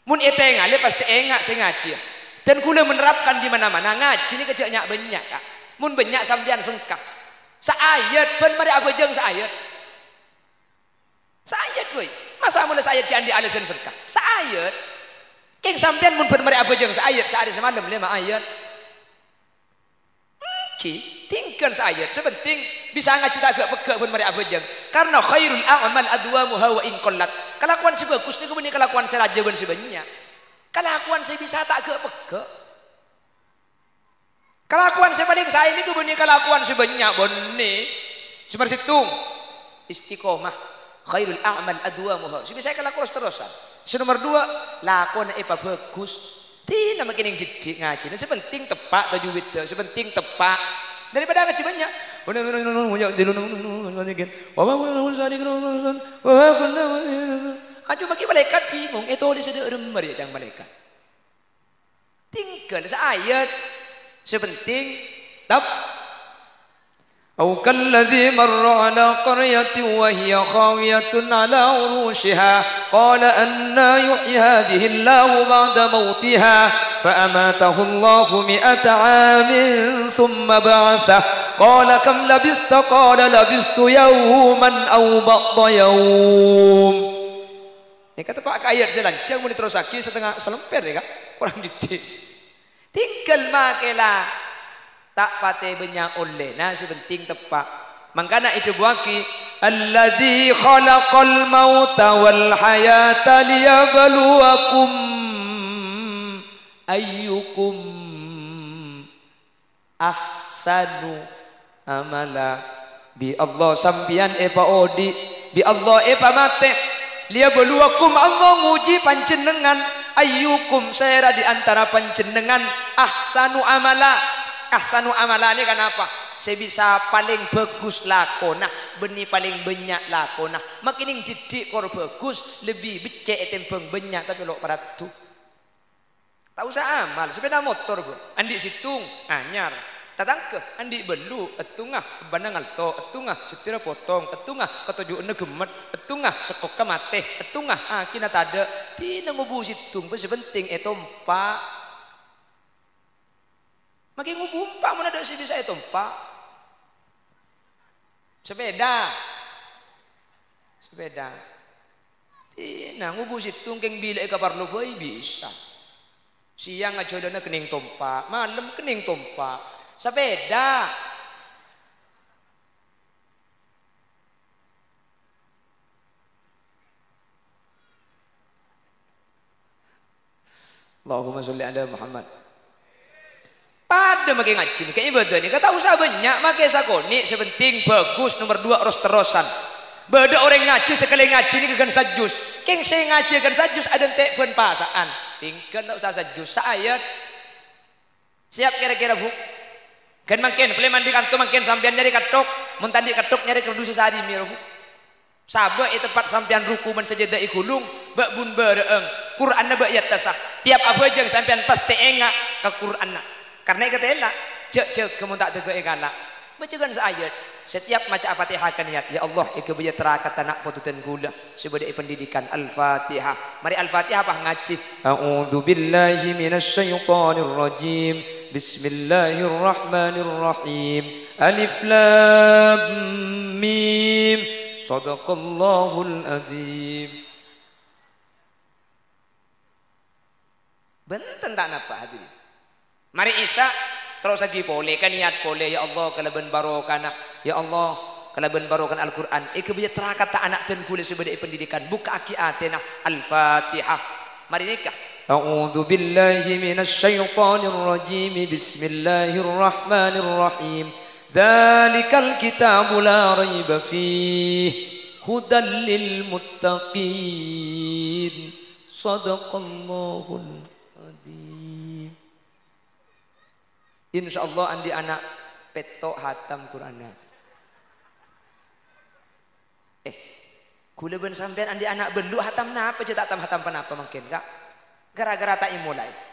Mon ètèngalè, pastè enga' sè ngajhiyâ. Dan ghulâ menerapkan di mana-mana, ngajhi nèka jâ' nya'-bânnya', Ka'. Mon bânnya' sampèyan sengka. Saayat, bân marè abhâjâng saayat. Saayat, woi. Masa' mola saayat ghi' anḍi' alasan sengka? Saayat. Kèng sampèyan mon bân marè abhâjâng saayat, saarè samalem lèma ayat. Èngghi, tinggal saayat. Sè penting bisa ngajhi ta' ghâ'-pegghâ' bân marè abhâjâng. Karna khairul a'mal adwamuha wa in qallat. Kalakowan sè bhâghus nèko bânnè kalakowan sè rajâ bân sè bânnya'. Kalakowan sè bisa ta' ghâ'-pegghâ'. Kalakowan sè palèng saè nèko bânnè kalakowan sè bânnya', bânnè. Sè nomer sèttong, istiqomah. Khairul a'mal adwamuha. Sè bisa èkalako ros-terrosan. Sè nomer duwâ', lakona èpabhâghus. Dina makènèng dhiddhi' ngajhina. Sè penting teppa' toju' bhidhâ. Sè penting teppa'. Daripada ngajhi bânnya'. Ajo makè malaèkat bingung. Ètolèsa ḍâ' remma rèya ca'na malaèkat. Tinggal saayat. Sè penting tep-, أو كالذي مر على قرية وهي خاوية على عروشها قال أنى يحيي هذه الله بعد موتها فأماته الله مائة عام ثم بعثه قال كم لبثت قال لبثت يوما أو بعض يوم. Nèka teppa' ka ayat sè lanjhâng, mon èterrossaghi satengnga salèmper, yâ, Ka'? Korang dhiddhi'. Tèngghâl makè la ta' patè bânnya' ollèna, sè pentèng teppa'. Mangkana èdhâbuwâghi, "Alladzi khalaqal mauta wal hayata liyabluwakum ayyukum ahsanu amala." Bi' Allah sampèyan èpaodi', bi' Allah èpamatè. Liyabluwakum, Allah ngojhi panjhennengngan. Ayyukum, sèra di antara panjhennengngan, ahsanu amala. Ahsanu amala nèka napa? Sè bisa palèng bhâghus lakona, bânnè palèng bânnya' lakona. Makè nèng dhiddhi' kor bhâghus, lebbi beccè' ètèmbhâng bânnya', tapè lo' paraddu. Ta' osa amal, sapèda motor, Bu. Andi' sèttong, anyar. Tatangghâ, andi' bâllu', èttonga, ebbâna ngalto, èttonga, setirra potong, èttonga, katoju'na ghemmet, èttonga, sekkokka matè, èttonga, akina tadâ'. Dinah ngobu sèttong, bâ sè pentèng ètompa'. Makè ngobu empa' mon adâ' sè bisa ètompa'. Sapèda. Sapèda. Dinah ngobu sèttong kèng bilâ'è ka parlo bhâi bisa. Sèyang ajhâlâna kennèng tompa', malem kennèng tompa'. Sapèda. Allahumma sholli ala Muhammad. Padâ makè ngajhi, makè ibâdâh nèka ta' osa bânnya', makè sakonè', sè pentèng bhâghus, nomer duwâ' ros-terrosan. Bâdâ orèng ngajhi, sakalè ngajhi nèka ghân sajus. Kèng sè ngajhi ghân sajus adântè' bân pasa'an. Tèngghâl ta' osa sajus, saayat. Siap kèra-kèra, Bu? Ghân mangkèn, polè mandhi kanto mangkèn sampèyan nyarè ketthok, mon ta' andi' ketthok nyarè kardus sè sarimi, Bu. Sabâ è tempat sampèyan ruku' bân sajâdâ èghulung, bâ' bun bârâ'âng, Qur'anna bâ' è attassa. Tèyap abhâjâng sampèyan pastè enga' ka Qur'anna. Karna èkatèla, jhâ' jhâgâ mon ta' dâgâ èkala'. Bâca ghân saayat, satèyap maca'a Fatihah ka niyat, "Ya Allah, èghâbâyyâ trakadhâ na' potodhân kaulâ sè bâdâ è pendidikan." Al-Fatihah. Marè Al-Fatihah pas ngajhi. A'udzubillahi minasyaitonirrajim. Bismillahirrahmanirrahim. Alif Lam Mim. Shadaqallahul Adzim. Bhunten ta' napa, hadirin? Marè Isya, terrossaghi polè, ka niyat polè, "Ya Allah, kalabân barokana, ya Allah, kalabân barokana Al-Qur'an, èghâbâyyâ trakadhâ ana' dân kaulâ sè bâdâ è pendidikan, bukka'aghi atèna." Al-Fatihah. Marè nèka. A'udzubillahi minasyaitonirrajim. Bismillahirrahmanirrahim. Dzalikal kitabu la raiba fih. Hudal lil muttaqin. Shadaqallahul adzim. Insyaallah andi' ana' pètto' hatam Qur'anna. Eh, kaulâ bân sampèyan andi' ana' bâllu' hatam napa jhâ' ta' tam-hatam ponapa mangkèn, Ka'? Gara-gara ta' èmolaè.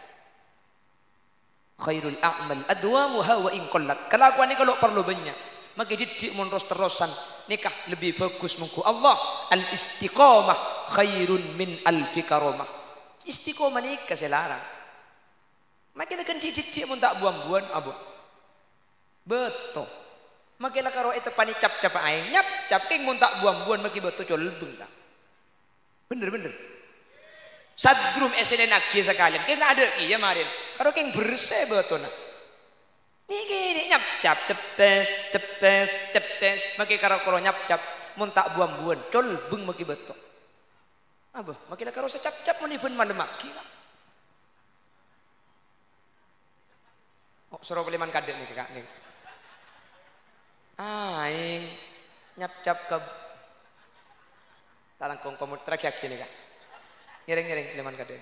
Khairul a'mal adwamuha wa in qallat. Kalakowan nèka lo' parlo bânnya'. Makè dhiddhi' mon ros-terrosan nèka lebbi bhâghus mongghu Allah. Al-istiqamah khairun min alfi karamah. Istiqomah nèka sè larang. Makè la ghân dhiddhi' mon ta' bu-ambuwân, abu. Bâto. Makè la karo èteppanè cap-cappâ aèng, nyap-cap kèng mon ta' bu-ambuwân makè bâto colbeng, ta'. Bhender, bhender. Sadrum èsèlènaghi sakalèyan. Kèng adâ' kèya marèn. Karo kèng bersè bâtona. Nèkè, nè, nyap-cap, ceptes, ceptes, ceptes. Makè karo-karo nyap-cap. Mon ta' bu-ambuwân, colbeng makè bâto. Abâ, makè la karo sè cap-cap mon èbân malemmaghi, Ka'. Oh, soro palèman kadâ' nèkè, Ka', nèkè. Aèng nyap-cap ka talangkong komut teragiyaghi nèkè, Ka'. Ngèrèng-ngèrèng palèman kadâ'.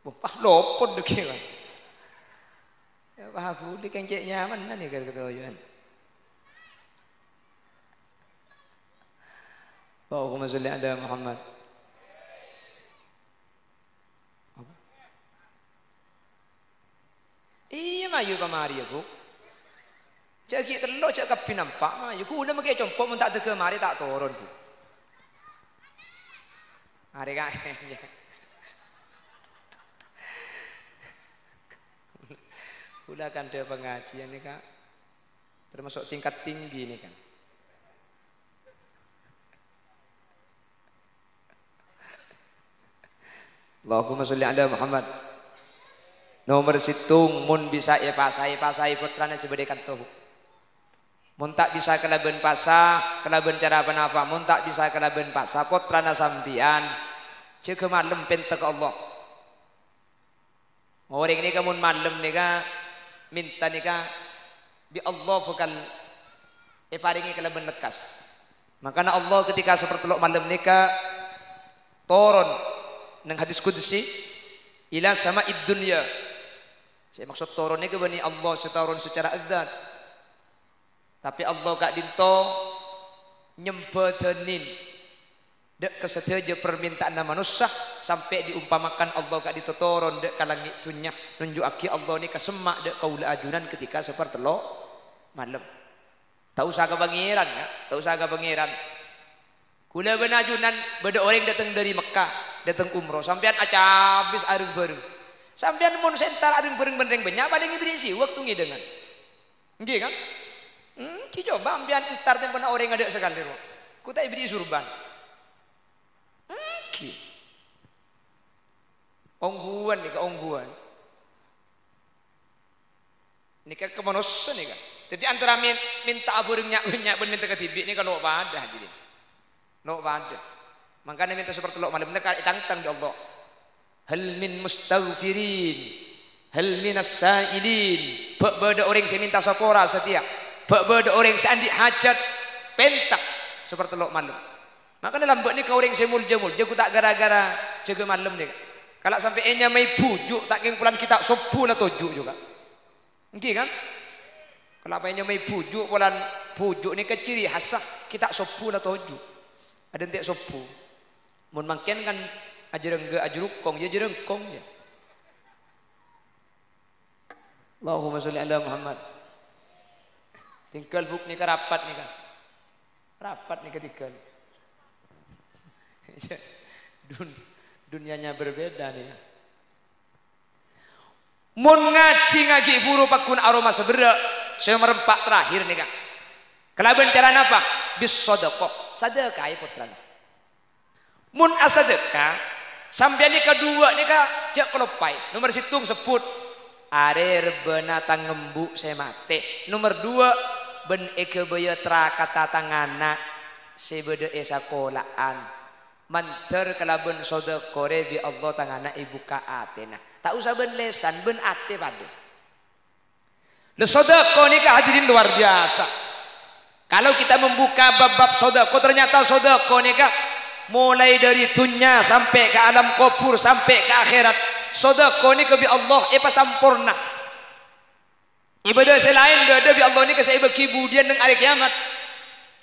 Wah, pas lopot dâgghi', Pak. Ya, wah, ghuli kèng cè' nyamana nèkè katojuwân. Allahumma sholli ala Muhammad. Iyâ, mayu ka marè, yâ, Bu. Jhâ' ghi' tello', jhâ' kabbhi nampa', mayu. Ghulâ makè compo', mon ta' dâgghâ marè, ta' toron, Bu. Arè ka-, ghulâ kandhâ pangajiân nèka, tamaso' tingkat tinggi nèka. Allahumma sholli ala Muhammad. Nomer sèttong, mon bisa èpasaè, pasaè pottrana sè bâdâ è kanto. Mon ta' bisa kalabân pasa, kalabân cara ponapa? Mon ta' bisa kalabân pasa, pottrana sampèyan jâgâ malem pènta ka Allah. Orèng nèka mon malem nèka mènta nèka, bi' Allah bhâkal èparèngè kalabân lekkas. Mangkana Allah ketika sapertello' malem nèka toron neng hadis qudsi, "Ila sama'id dunya." Sè maksod toron nèka bânnè Allah sè toron secara adzat. Tapè Allah ka'dinto nyembâdhânin dâ' ka sadhâjâ parmènta'anna manossa, sampè' diumpamakan Allah ka'dinto toron dâ' ka langngè' dhunnya, nunju'aghi Allah nèka semma' dâ' kaulâ ajunan ketika sapertello' malem. Ta' osa ka Pangèran, ya, ta' osa ka Pangèran. Ghulâ bân ajunan bâdâ orèng dâteng dâri Mekka, dâteng umroh, sampèyan acabis areng-bhâreng. Sampèyan mon sè entar areng-bhâreng bân rèng bânnya', palèng èberri' sèwa bâkto ngèdângan. Ènggi, kan? Ènggi, coba sampèyan entar tempona orèng adâ' sakalè, rowa. Ghu ta' èberri' surban. Ènggi. Ongghuwân nèka, ongghuwân. Nèka ka manossa nèka. Dhâddhi antara mèn-, mènta'a bhâreng nya'-, nya' bân mènta kadhibi' nèka lo' padâ, hadirin. Lo' padâ. Mangkana mènta sapertello' malem nèka ètangtang bi' Allah. "Hal min mustaghfirin? Hal minas sa'ilin?" Bâ' bâdâ orèng sè mènta sapora satèya? Bâ' bâdâ orèng sè andi' hajat? Pènta sapertello' malem. Mangkana lambâ' nèka orèng sè molja-molja ghu ta' ghârâ-ghârâ jâgâ malem nèka. Kala' sampè' ènyamaè bhuju' ta' kèng polana ghi' ta' sobbhu la toju' jhughân. Ènggi, kan? Kala' ènyamaè bhuju' polana bhuju' nèka ciri khassa ghi' ta' sobbhu la toju'. Adântè' sobbhu. Mon mangkèn kan ajârângghâ ajârungkong, ya jârungkong, ya. Allahumma sholli ala Muhammad. Tinggal buk nèka rapat nèka. Rapat nèka tinggal. Dun-, dunianya berbeda nèka. Mon ngajhi ngaghi' buru paggun aroma sabherra', sè nomer empa' terakhir nèka. Kalabân cara napa? Bis sadaqah. Sadhâkaè pottrana. Mon asadhâka, sampèyan nèka duwâ' nèka jhâ' kaloppaè. Nomer sèttong sebbhut, "Arè rebbhâna tang embu' sè matè." Nomer duwâ', "Bân èghâbâyâ trakadhâ tang ana' sè bâdâ è sakola'an. Mandhâr kalabân sadhâka rè bi' Allah tang ana' èbukka' atèna." Ta' osa bân lèsan, bân atè padâ. Lho, sodako nèka, hadirin, luar biasa. Kalau kita membuka bab-bab sodako, ternyata sodako nèka mulai dari dunya sampai ka alam kubur, sampai ka akhirat. Sodako nèka bi' Allah èpasamporna. Ibadah sè laèn bâdâ bi' Allah nèka sè èbâghi budiyân neng arè kèyamat.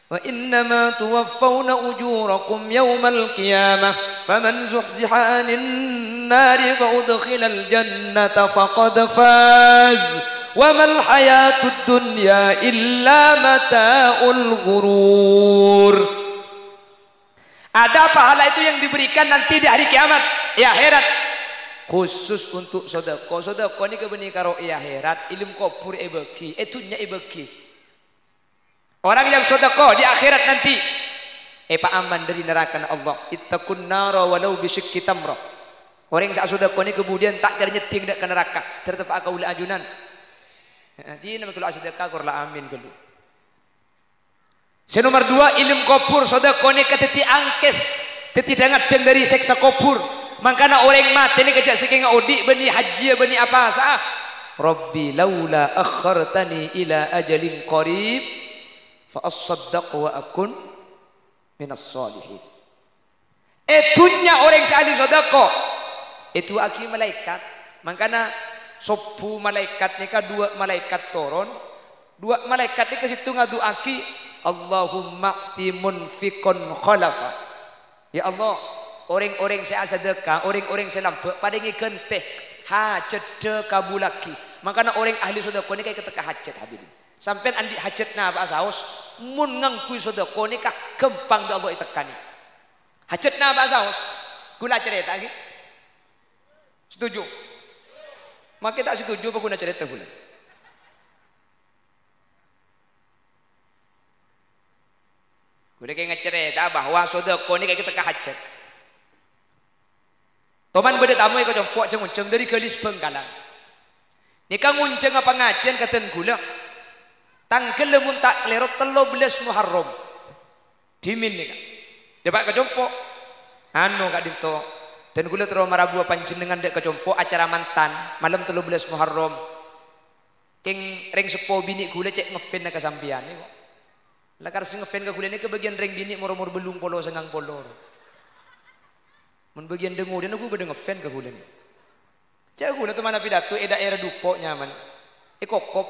"Wa innama tuwaffawna ujurakum yaumal qiyamah, faman zuhziha 'anin nari fa udkhilal jannata faqad faz, wa mal hayatud dunya illa mata'ul ghurur." Ada pahala itu yang diberikan nanti di hari kiamat, è akhèrat. Khusus untuk sodako. Sodako nèka bânnè karo è akhèrat, è alam kubur èbâghi, è dunya èbâghi. Orang yang sodako di akhirat nanti èpaaman dâri narakana Allah. "Ittaqun nara walau bisyiqqi tamrah." Orèng sè asodako nèka budiyân ta' kèra nyeddhing dâ' ka naraka. Dâr teppa'a kaulâ ajunan. Heeh, dinah mènta kaulâ asadaka, kor la amin ghâllu. Sè nomer duwâ', è alam kubur sodako nèka dhâddhi angkès, dhâddhi dhâng-addhâng dâri sèksa kubur. Mangkana orèng matè nèka jhâ' sakènga odi' bânnè hajjiyâ bânnè apasa'a. "Rabbi laula akhartani ila ajalin qarib." Fa assaddaq wa akun minas shalihin. È dunya orèng sè ahli sodako èdu'aaghi malaèkat. Mangkana sobbhu malaèkat nèka, duwâ' malaèkat toron. Duwâ' malaèkat nèka sèttong adu'aaghi, Allahumma a'ti munfiqan khalafa. Ya Allah, orèng-orèng sè asadhâka, orèng-orèng sè lambâ', parèngè ghântè, hajhâddhâ kabbhullaghi. Mangkana orèng ahli sodâko nèka èkatekka hajhât, hadirin. Sampèyan andi' hajhât napa'a saos, mon ngangghuy sodâko nèka ghâmpang bi' Allah ètekkanè. Hajhât napa'a saos, ghulâ carèta'aghi. Setuju? Makè ta' setuju apa ghuna carèta ghulâ? Ghulâ kèng ngacarèta bahwa sodâko nèka èkatekka hajhât. Toman bâdâ tamoy kacompo' jhâng-onjhâng dâri Galis Bhângkalan. Nèka ngonjhânga pangajiyân ka dân ghulâ. Tangghâl lamon ta' kalèro tello bellâs Muharram. Dhimèn nèka. Dâpa' kacompo'. Anu ka'dinto. Dân ghulâ terro marabuwâ panjhennengngan dâ' kacompo' acara mantan malem tello bellâs Muharram. Kèng rèng seppo binè' ghulâ cè' ngefans ka sampèyan, nèko. Lakar sè ngefans ka ghulâ nèka bâgiyân rèng binè' mor-omor bâllung polo, sangang polo. Mon bâgiyân dhângorra nèko bâdâ ngefans ka ghulâ nèko. Jhâ' ghulâ toman apidato è dhaèra Dupo' nyamana. È Kokop.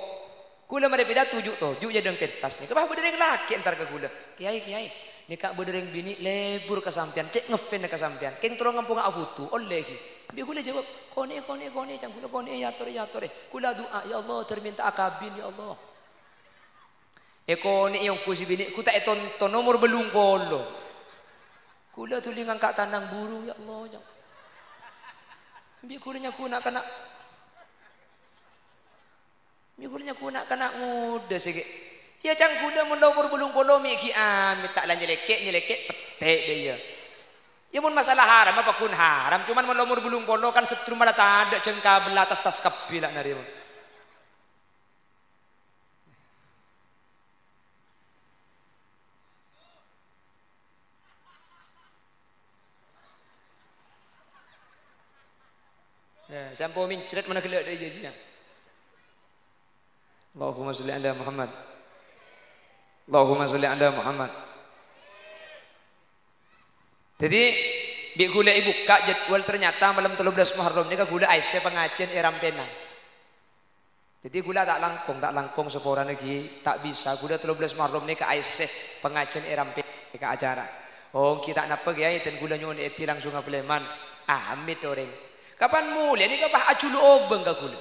Ghulâ marè pidato ju'-toju' jhâ' dhâng pentas nèka. Pas bâdâ rèng lakè' entar ka ghulâ. "Kèyaè, Kèyaè, nèka bâdâ rèng binè' lebur ka sampèyan, cè' ngefans ka sampèyan. Kèng terro ngamponga afoto, ollè ghi." Bi' ghulâ jâwâb, "Konè'è, konè'è, konè'è, can ghulâ konè'è, èyatorè, èyatorè. Ghulâ adu'a, ya Allah, dhâr mènta'a kabin, ya Allah." Èkonè'è ongghu sè binè', ghu ta' ètonton, omor bâllung polo. Ghulâ dhuli ngangka' tanang burung, ya Allah, ya. Bi' ghulâ nyaghuna kana', bi' ghulâ nyaghuna kana' ngodâ sè ghi'. Ya, can ghulâ mon la omor bâllung polo mè' ghi' amèt ta' la nyèlèkè', nyèlèkè' pettè' dâ' iyâ. Ya, mon masalah haram, apa ghun haram? Coma mon la omor bâllung polo kan setrum mala tadâ' jhângka bella tas-tas kabbhi la narèma. Nah, sampo mincret mana gella' dâ' iyâ, iyâ. Allahumma sholli ala Muhammad. Allahumma sholli ala Muhammad. Dhâddhi, bi' ghulâ èbukka' jadwal, ternyata malem tello bellâs Muharram nèka ghulâ aèssè pangajiyân è Rampèna. Dhâddhi ghulâ ta' langkong, ta' langkong saporana ghi' ta' bisa. Ghulâ tello bellâs Muharram nèka aèssè pangajiyân è Rampè ka acara. Oh, ghi' ta' napa, Kèyaè, dân ghulâ nyo'on èdhi langsung apaleman. Amèt orèng. Kapan molè nèka pas ajhulu obâng ka ghulâ.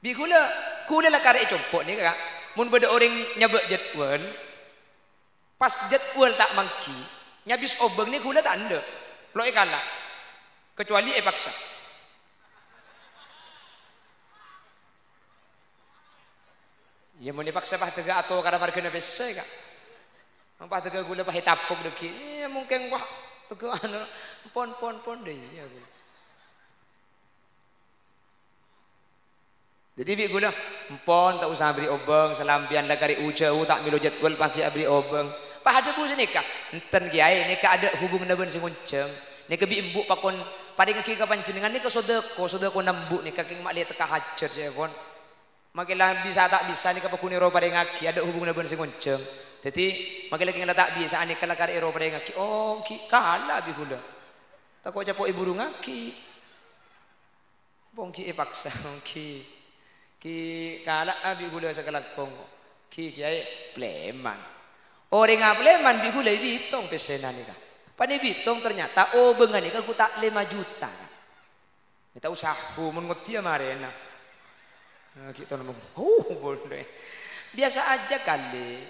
Bi' ghulâ, ghulâ la karè è compo' nèka, Ka'. Mon bâdâ orèng nyabâ' jadwal, pas jadwal ta' mangghi, nyabis obâng nè ghulâ ta' endâ', lo' èkala', kecuali èpaksa. Iyâ, mon èpaksa pas dhâgghâ' atokara marghâna pèssè, Ka'. Pas dhâgghâ' ghulâ pas ètapok dhâggi', iyâ, mungkin, wah, dhâgghâ' anu, pon, pon, pon, dâ' iyâ ghulâ. Dhâddhi bi' ghulâ, empon ta' osa aberri' obâng, salampèyan la karè u-jhâu ta' mèlo jadwal paghi' aberri' obâng. Pas adhâbu sanèka, "Enten, Kèyaè, nèka adâ' hubunganna bân sè ngonjhâng. Nèka bi' embu' pakon parèngaghi ka panjhennengngan nèka sodâko, sodâkona embu' nèka kèng ma'lè tekka hajhât, yâ, pon. Makè la bisa ta' bisa nèka paggun èro parèngaghi, adâ' hubunganna bân sè ngonjhâng." Dhâddhi, makè la kèng la ta' bisa'a nèka la karè èro parèngaghi. Oh, ghi' kala' bi' ghulâ. Tako' capo' èburungaghi. Pon ghi' èpaksa, ghi'. Ghi' kala'a bi' ghulâ sakalangkong. Ghi', Kèyaè, palèman. Orèngnga palèman bi' ghulâ èbitong pèssèna nèka. Pan èbitong, ternyata obângnga nèka ghu ta' lèma juta, Ka'. Mè' ta' osa, bu, mon ngoddhiyâ marèna. Nah, ghi' ton, oh, boleh. Biasa aja kali.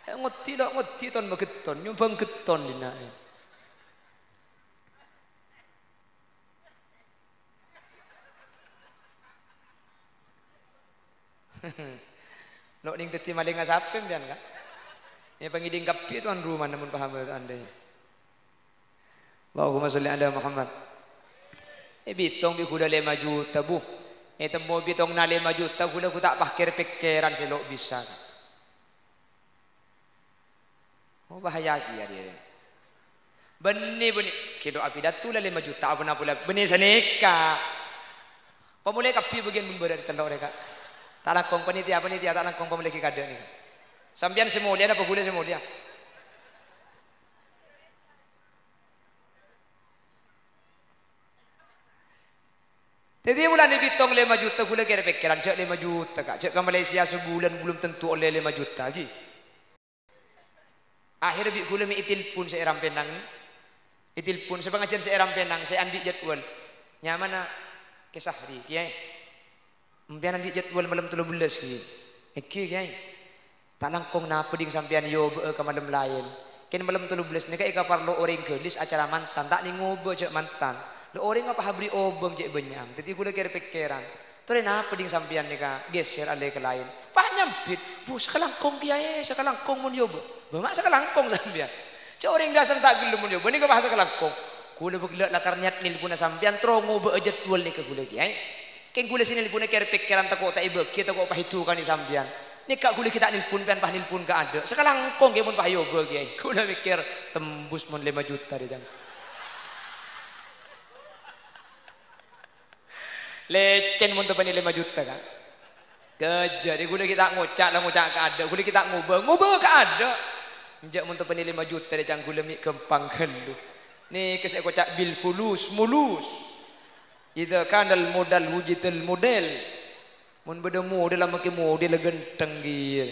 Ngoddhi lo', ngoddhi ton, magetton, nyombhâng getton dinna'. Lo' nèng dhâddhi malèngnga sapè sampèyan, Ka'? Yâ, pangèdhing kabbhi tuan rumana mon paham, andai. Allahumma sholli ala Muhammad. Èbitong bi' ghulâ lèma juta, bu. Ètemmo bitongna lèma juta, ghulâ ghu ta' pakèr-pèkkèran sè lo' bisa, Ka'. Oh, bahaya kèya, dhiyâ. Bânnè, bânnè. Kèlo apidato la lèma juta, apa-napa la bânnè sanèka. Pamolaè kabbhi bâgiyân membârâ' tello' rèka. Ta' langkong panitia, panitia ta' langkong pamolaè ghi' kadâ' nèka. Sampèyan sè molja napa ghulâ sè molja? Dhâddhi, bulân èbitong lèma juta, ghulâ kèra pèkkèran, jhâ' lèma juta, Ka'. Jhâ' ka Malaysia sabulân belum tentu ollè lèma juta, ghi. Akhèrra bi' ghulâ mè' ètelpon sè è Rampenang. Ètelpon sè pangajiyân sè è Rampenang, sè andi' jadwal. Nyamana Kè Sahri, Kèyaè. Sampèyan andi' jadwal malem tello bellâs, ghi. Èngghi, Kèyaè. Ta' langkong napa dhing sampèyan èobâ'â ka malem laèn. Kèng malem tello bellâs nèka èkaparlo orèng ghâlis acara mantan, ta' nèng ngobâ jhâ' mantan. Lho, orèng apa aberri' obâng cè' bânnya'an. Dhâddhi ghulâ kèr-pèkkèran. Torè napa dhing sampèyan nèka ghèsèr alè ka laèn? Pas nyambit, "Bu, sakalangkong, Kèyaè, sakalangkong mon èobâ." "Bâ, ma' sakalangkong sampèyan?" Jhâ' orèng biyasana ta' ghellem mon èobâ, nèka pas sakalangkong. Ghulâ bâ' ghellâ' lakar niyat nèlponna sampèyan, terro ngobâ'â jadwal nèka ghulâ, Kèyaè. Kèng ghulâ sè nèlponna kèr-pèkkèran tako' ta' èbâghi, tako' pas èdukanè sampèyan. Nèka ghulâ ghi' ta' nèlpon, pèyan pas nèlpon kaadâ'. Sakalangkong ghi mon pas èobâ, Kèyaè. Ghulâ mèkkèr, "Tembus mon lèma juta rè, Cang." Lècèn mon tepa'na lèma juta, Ka'. Kajâ, rè ghulâ ghi' ta' ngoca', la ngoca' kaadâ'. Ghulâ ghi' ta' ngobâ, ngobâ kaadâ'. Enjâ' mon tepa'na lèma juta rè, Cang, ghulâ mè' ghâmpang ghâllu. Nèka sè èkoca' bil fulus, mulus. Idza kanal modal wujidal model. Mon bâdâ model, amangkè model ghântheng, ghi.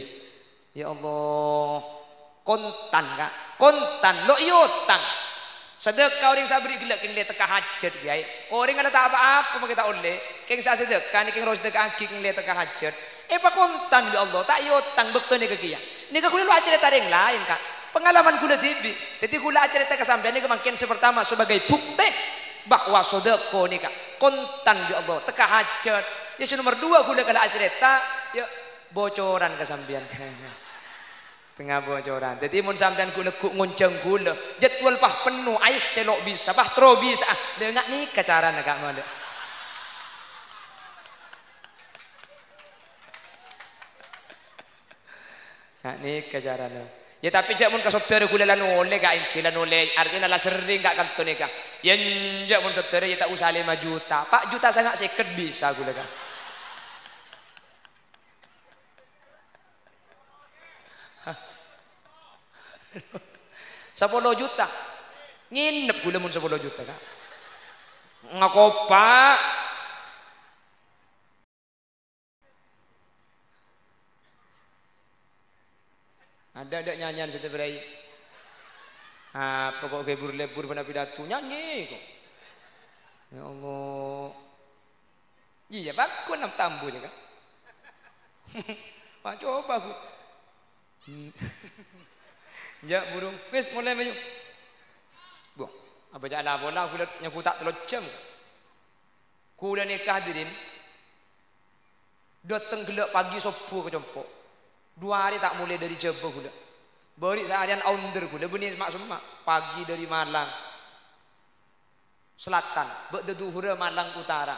Ya Allah. Kontan, Ka'. Kontan. Lo' èotang. Sadâkah orèng sè aberri' ghellâ' kèng lè tekka hajhât, Kèyaè. Orèng la ta' pa-apa, makè ta' ollè. Kèng sè asadâkah nèka kèng rowa sadâka'aghi kèng lè tekka hajhât. Èpakontan, ya Allah. Ta' èotang bâkto nèka kèya. Nèka ghulâ lo' acarèta rèng laèn, Ka'. Pangalaman ghulâ dhibi'. Dhâddhi ghulâ acarèta ka sampèyan nèka mangkèn sè partama sebagai bukti bahwa sodako nèka kontan, ya Allah. Tekka hajhât. Ya, sè nomer duwâ' ghulâ kala acarèta, ya, bocoran ka sampèyan. Tengnga bocoran. Dhâddhi, mon sampèyan ghu-, lagghu' ngonjhâng ghulâ, jadwal pas penno, aèssè lo' bisa, pas terro bisa. Ah, lè nga' nèka carana, Ka', malè. Nga' nèka carana. Ya, tapè jhâ' mon ka saudara ghulâ la nolè, Ka', èngghi la nolè, artèna la serrèng, Ka', kanto nèka. Ya, enjâ' mon saudara, ya ta' osa lèma juta. Pa' juta sanga' sèket bisa ghulâ, Ka'. Sapolo juta. Ngènep ghulâ mon sapolo juta, Ka'. Ngakopa. Adâ'-adâ' nyanyian sè èbârâi. Apa kok ghibur-lebur bân pidato? Nyanyi kok. Ya Allah. Iyâ, bâgus nam tambu jâ, Ka'. Wah, coba, Bu. Hmm. Jâ', burung. Wis, molè, mayu. Bo, abâ' jâ' la-pola, ghulâ nyabu ta' tello jam. Ghulâ nèka, hadirin, dâteng ghellâ' pagi sobbhu ka compo'. Du arè ta' molè dâri Jhâbâ ghulâ. Bâri' saarèyan aonder ghulâ, bânnè ma'-semma'. Pagi dâri Malang. Selatan, bâ'dâ dhuhurra Malang Utara.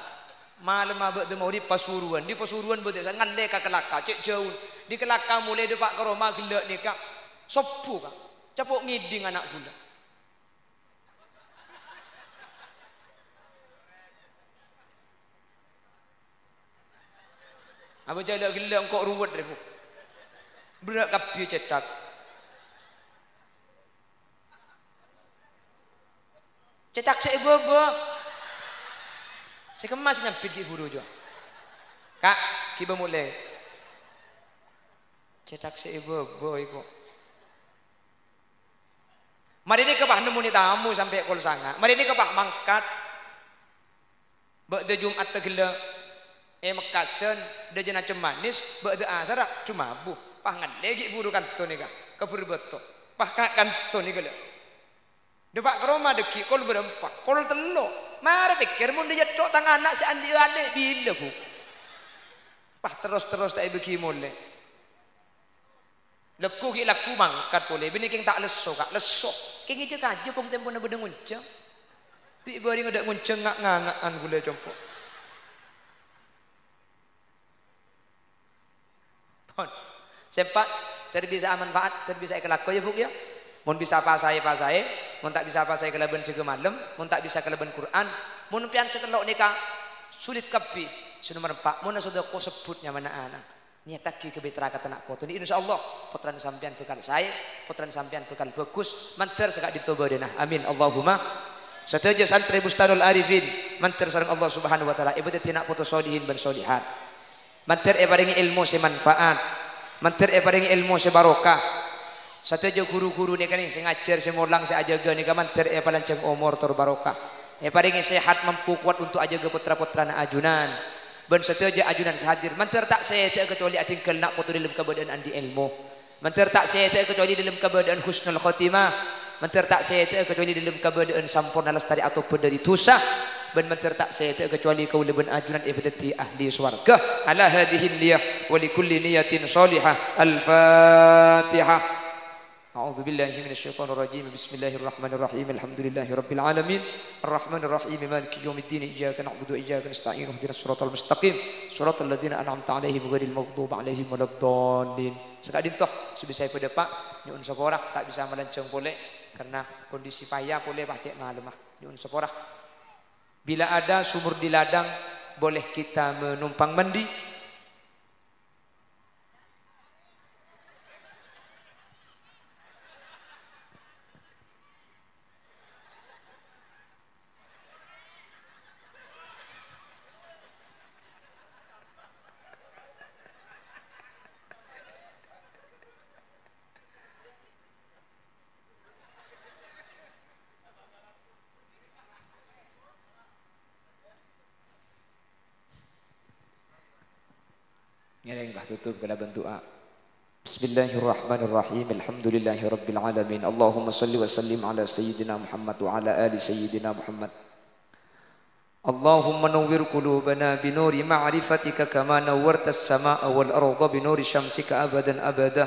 Malemma bâ'dâ maghrib Pasuruan. Dâri Pasuruan bâ'dâ sa-, ngallè ka Kelaka, cè' jhâu. Dâri Kelaka molaè dâpa' ka roma ghellâ' nèka sobbhu, Ka'. Capo' ngèdhing ana' ghulâ. Abâ' jâ' ghellâ' engko' ruwet, rè, Bu. Berrâ' kabbhi cèthak. Cèthak sè èbâbâ. Sè kemma sè nyambit ghi' buru, jâ'. Ka', ghibâ molè. Cèthak sè èbâbâ, iko. Marèna kèbâ nemmonè tamoy sampè' kol sanga'. Marèna kèbâ mangkat. Bâ'dâ Jum'atta ghellâ' è Mekkasân, dâjâna cem manis, bâ'dâ asarra cem abu. Pas ngallè ghi' buru kanto nèka, kabhuru bâto. Pas ka kanto nèka, lè. Dâpa' ka roma dâggi' kol bârâmpa, kol tello'. Mara pèkkèr, mon dâjâ tho' tang ana' sè andi' alè' bilâ, Bu? Pas terros-terros ta' èbâghi molè. Lagghu ghi' lagghu mangkat polè, bânnè kèng ta' lesso, Ka', lesso. Kèng èjâ kajâ pong tempona bâdâ ngonjhâng. Bi' bâreng adâ' ngonjhâng nga'-nganga'an ghulâ compo'. Pon. Sè empa', ter bisa amanfaat, ter bisa èkalako, ya, Bu, ya. Mon bisa pasaè, pasaè. Mon ta' bisa pasaè kalabân jâgâ malem. Mon ta' bisa kalabân Qur'an. Mon pèyan sè tello' nèka sulit kabbhi. Sè nomer empa', mon la sodako sebbhut nyamana ana'. Nèyattaghi ka bâi trakadhâ na' poto nèka, insyaallah, pottrana sampèyan bhâkal saè, pottrana sampèyan bhâkal bhâghus, mandhâr saka'dinto bâdâna. Amin, Allahumma. Sadhâjâ santrè Bustanul Arifin, mandhâr sareng Allah Subhanahu wa Ta'ala èpadhâddhi na' poto solihin bân solihat. Mandhâr èparèngè èlmo sè manfaat, mandhâr èparèngè èlmo sè barokah. Sadhâjâ ru-ghuru nèka nè, sè ngajhâr, sè molang, sè ajâgâ nèka mandhâr èpalanjhâng omor tor barokah. Èparèngè sehat, mampu, kowat ontok ajâgâ pottra-pottrana ajunan. Bân sadhâjâ ajunan sè hadir, mandhâr ta' sèdhâ'â kacobâli adhinggâl na' poto dâlem kabâdâ'ân andi' èlmo. Mandhâr ta' sèdhâ'â kacobâli dâlem kabâdâ'ân husnul khotimah. Mandhâr ta' sèdhâ'â kacobâli dâlem kabâdâ'ân samporna lastarè atobhât dâri dhusa. Bân mandhâr ta' sèdhâ'â kacobâli kaulâ bân ajunan èpadhâddhi ahli sowarghâ. Ala hadzihil niyah wa li kulli niyatin shalihah. Al-Fatihah. A'udzubillahi minasyaitonirrajim. Bismillahirrahmanirrahim. Alhamdulillahirabbil alamin. Arrahmanirrahim. Maliki yaumiddin. Iyyaka na'budu wa iyyaka nasta'in. Ihdinas siratal mustaqim. Siratal ladzina an'amta 'alaihim ghairil maghdubi 'alaihim waladdallin. Saka'dinto sè bisa èpadhâpa', nyo'on sapora, ta' bisa malanjhâng polè karna kondisi paya polè pas cè' malemma. Nyo'on sapora. Bila ada sumur di ladang, boleh kita menumpang mandi. Ngèrèng, Bah, totop kalabân du'a. Bismillahirrahmanirrahim. Alhamdulillahirabbil alamin. Allahumma shalli wa sallim ala sayyidina Muhammad wa ala ali sayyidina Muhammad. Allahumma nawwir qulubana bi nuri ma'rifatika kama nawwartas sama'a wal arda bi nuri syamsika abadan abada.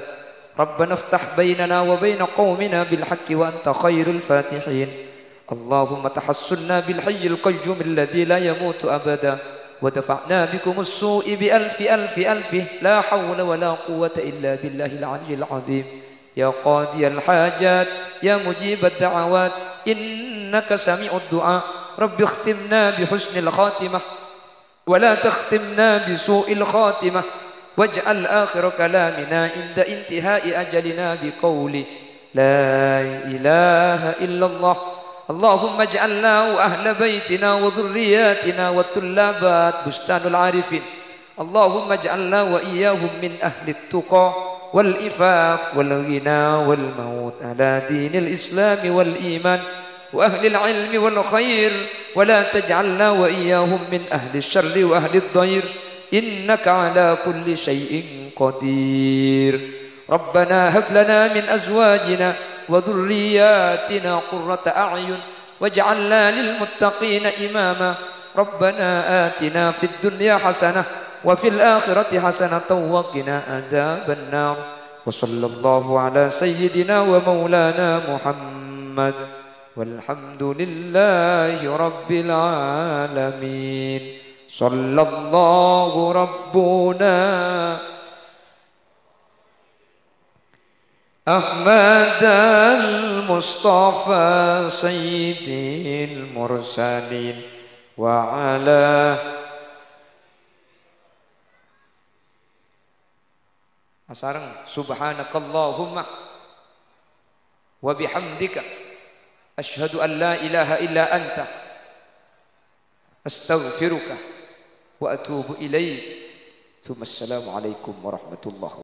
Rabbana iftah bainana wa baina qaumina bil haqqi wa anta khairul fatihin. Allahumma tahassunna bil hayyil qayyum alladzi la yamutu abada, wa dafa'na bikumus su'i bi alfi, alfi, alfi, la haula wa la quwwata illa billahil aliyyil azim. Ya qadiyal hajat, ya mujibad da'awat, innaka sami'ud du'a. Rabbi ikhtimna bi husnil khatimah. ولا تختمنا بسوء الخاتمة، واجعل آخر كلامنا عند انتهاء أجلنا بقول لا إله إلا الله. اللهم اجعلنا وأهل بيتنا وذرياتنا وطلاب بستان العارفين. اللهم اجعلنا وإياهم من أهل التقى والعفاف والغنى والموت على دين الإسلام والإيمان وأهل العلم والخير، ولا تجعلنا وإياهم من أهل الشر وأهل الضير، إنك على كل شيء قدير. ربنا هب لنا من أزواجنا وذرياتنا قرة أعين واجعلنا للمتقين إماما. ربنا آتنا في الدنيا حسنة وفي الآخرة حسنة وقنا عذاب النار. وصلى الله على سيدنا ومولانا محمد. والحمد لله رب العالمين. صلى الله ربنا أحمد المصطفى سيد المرسلين وعلى Asareng, subhanakallahumma wa bihamdika, asyhadu an la ilaha illa anta, astaghfiruka wa atubu ilaik. Tsumma assalamualaikum warahmatullahi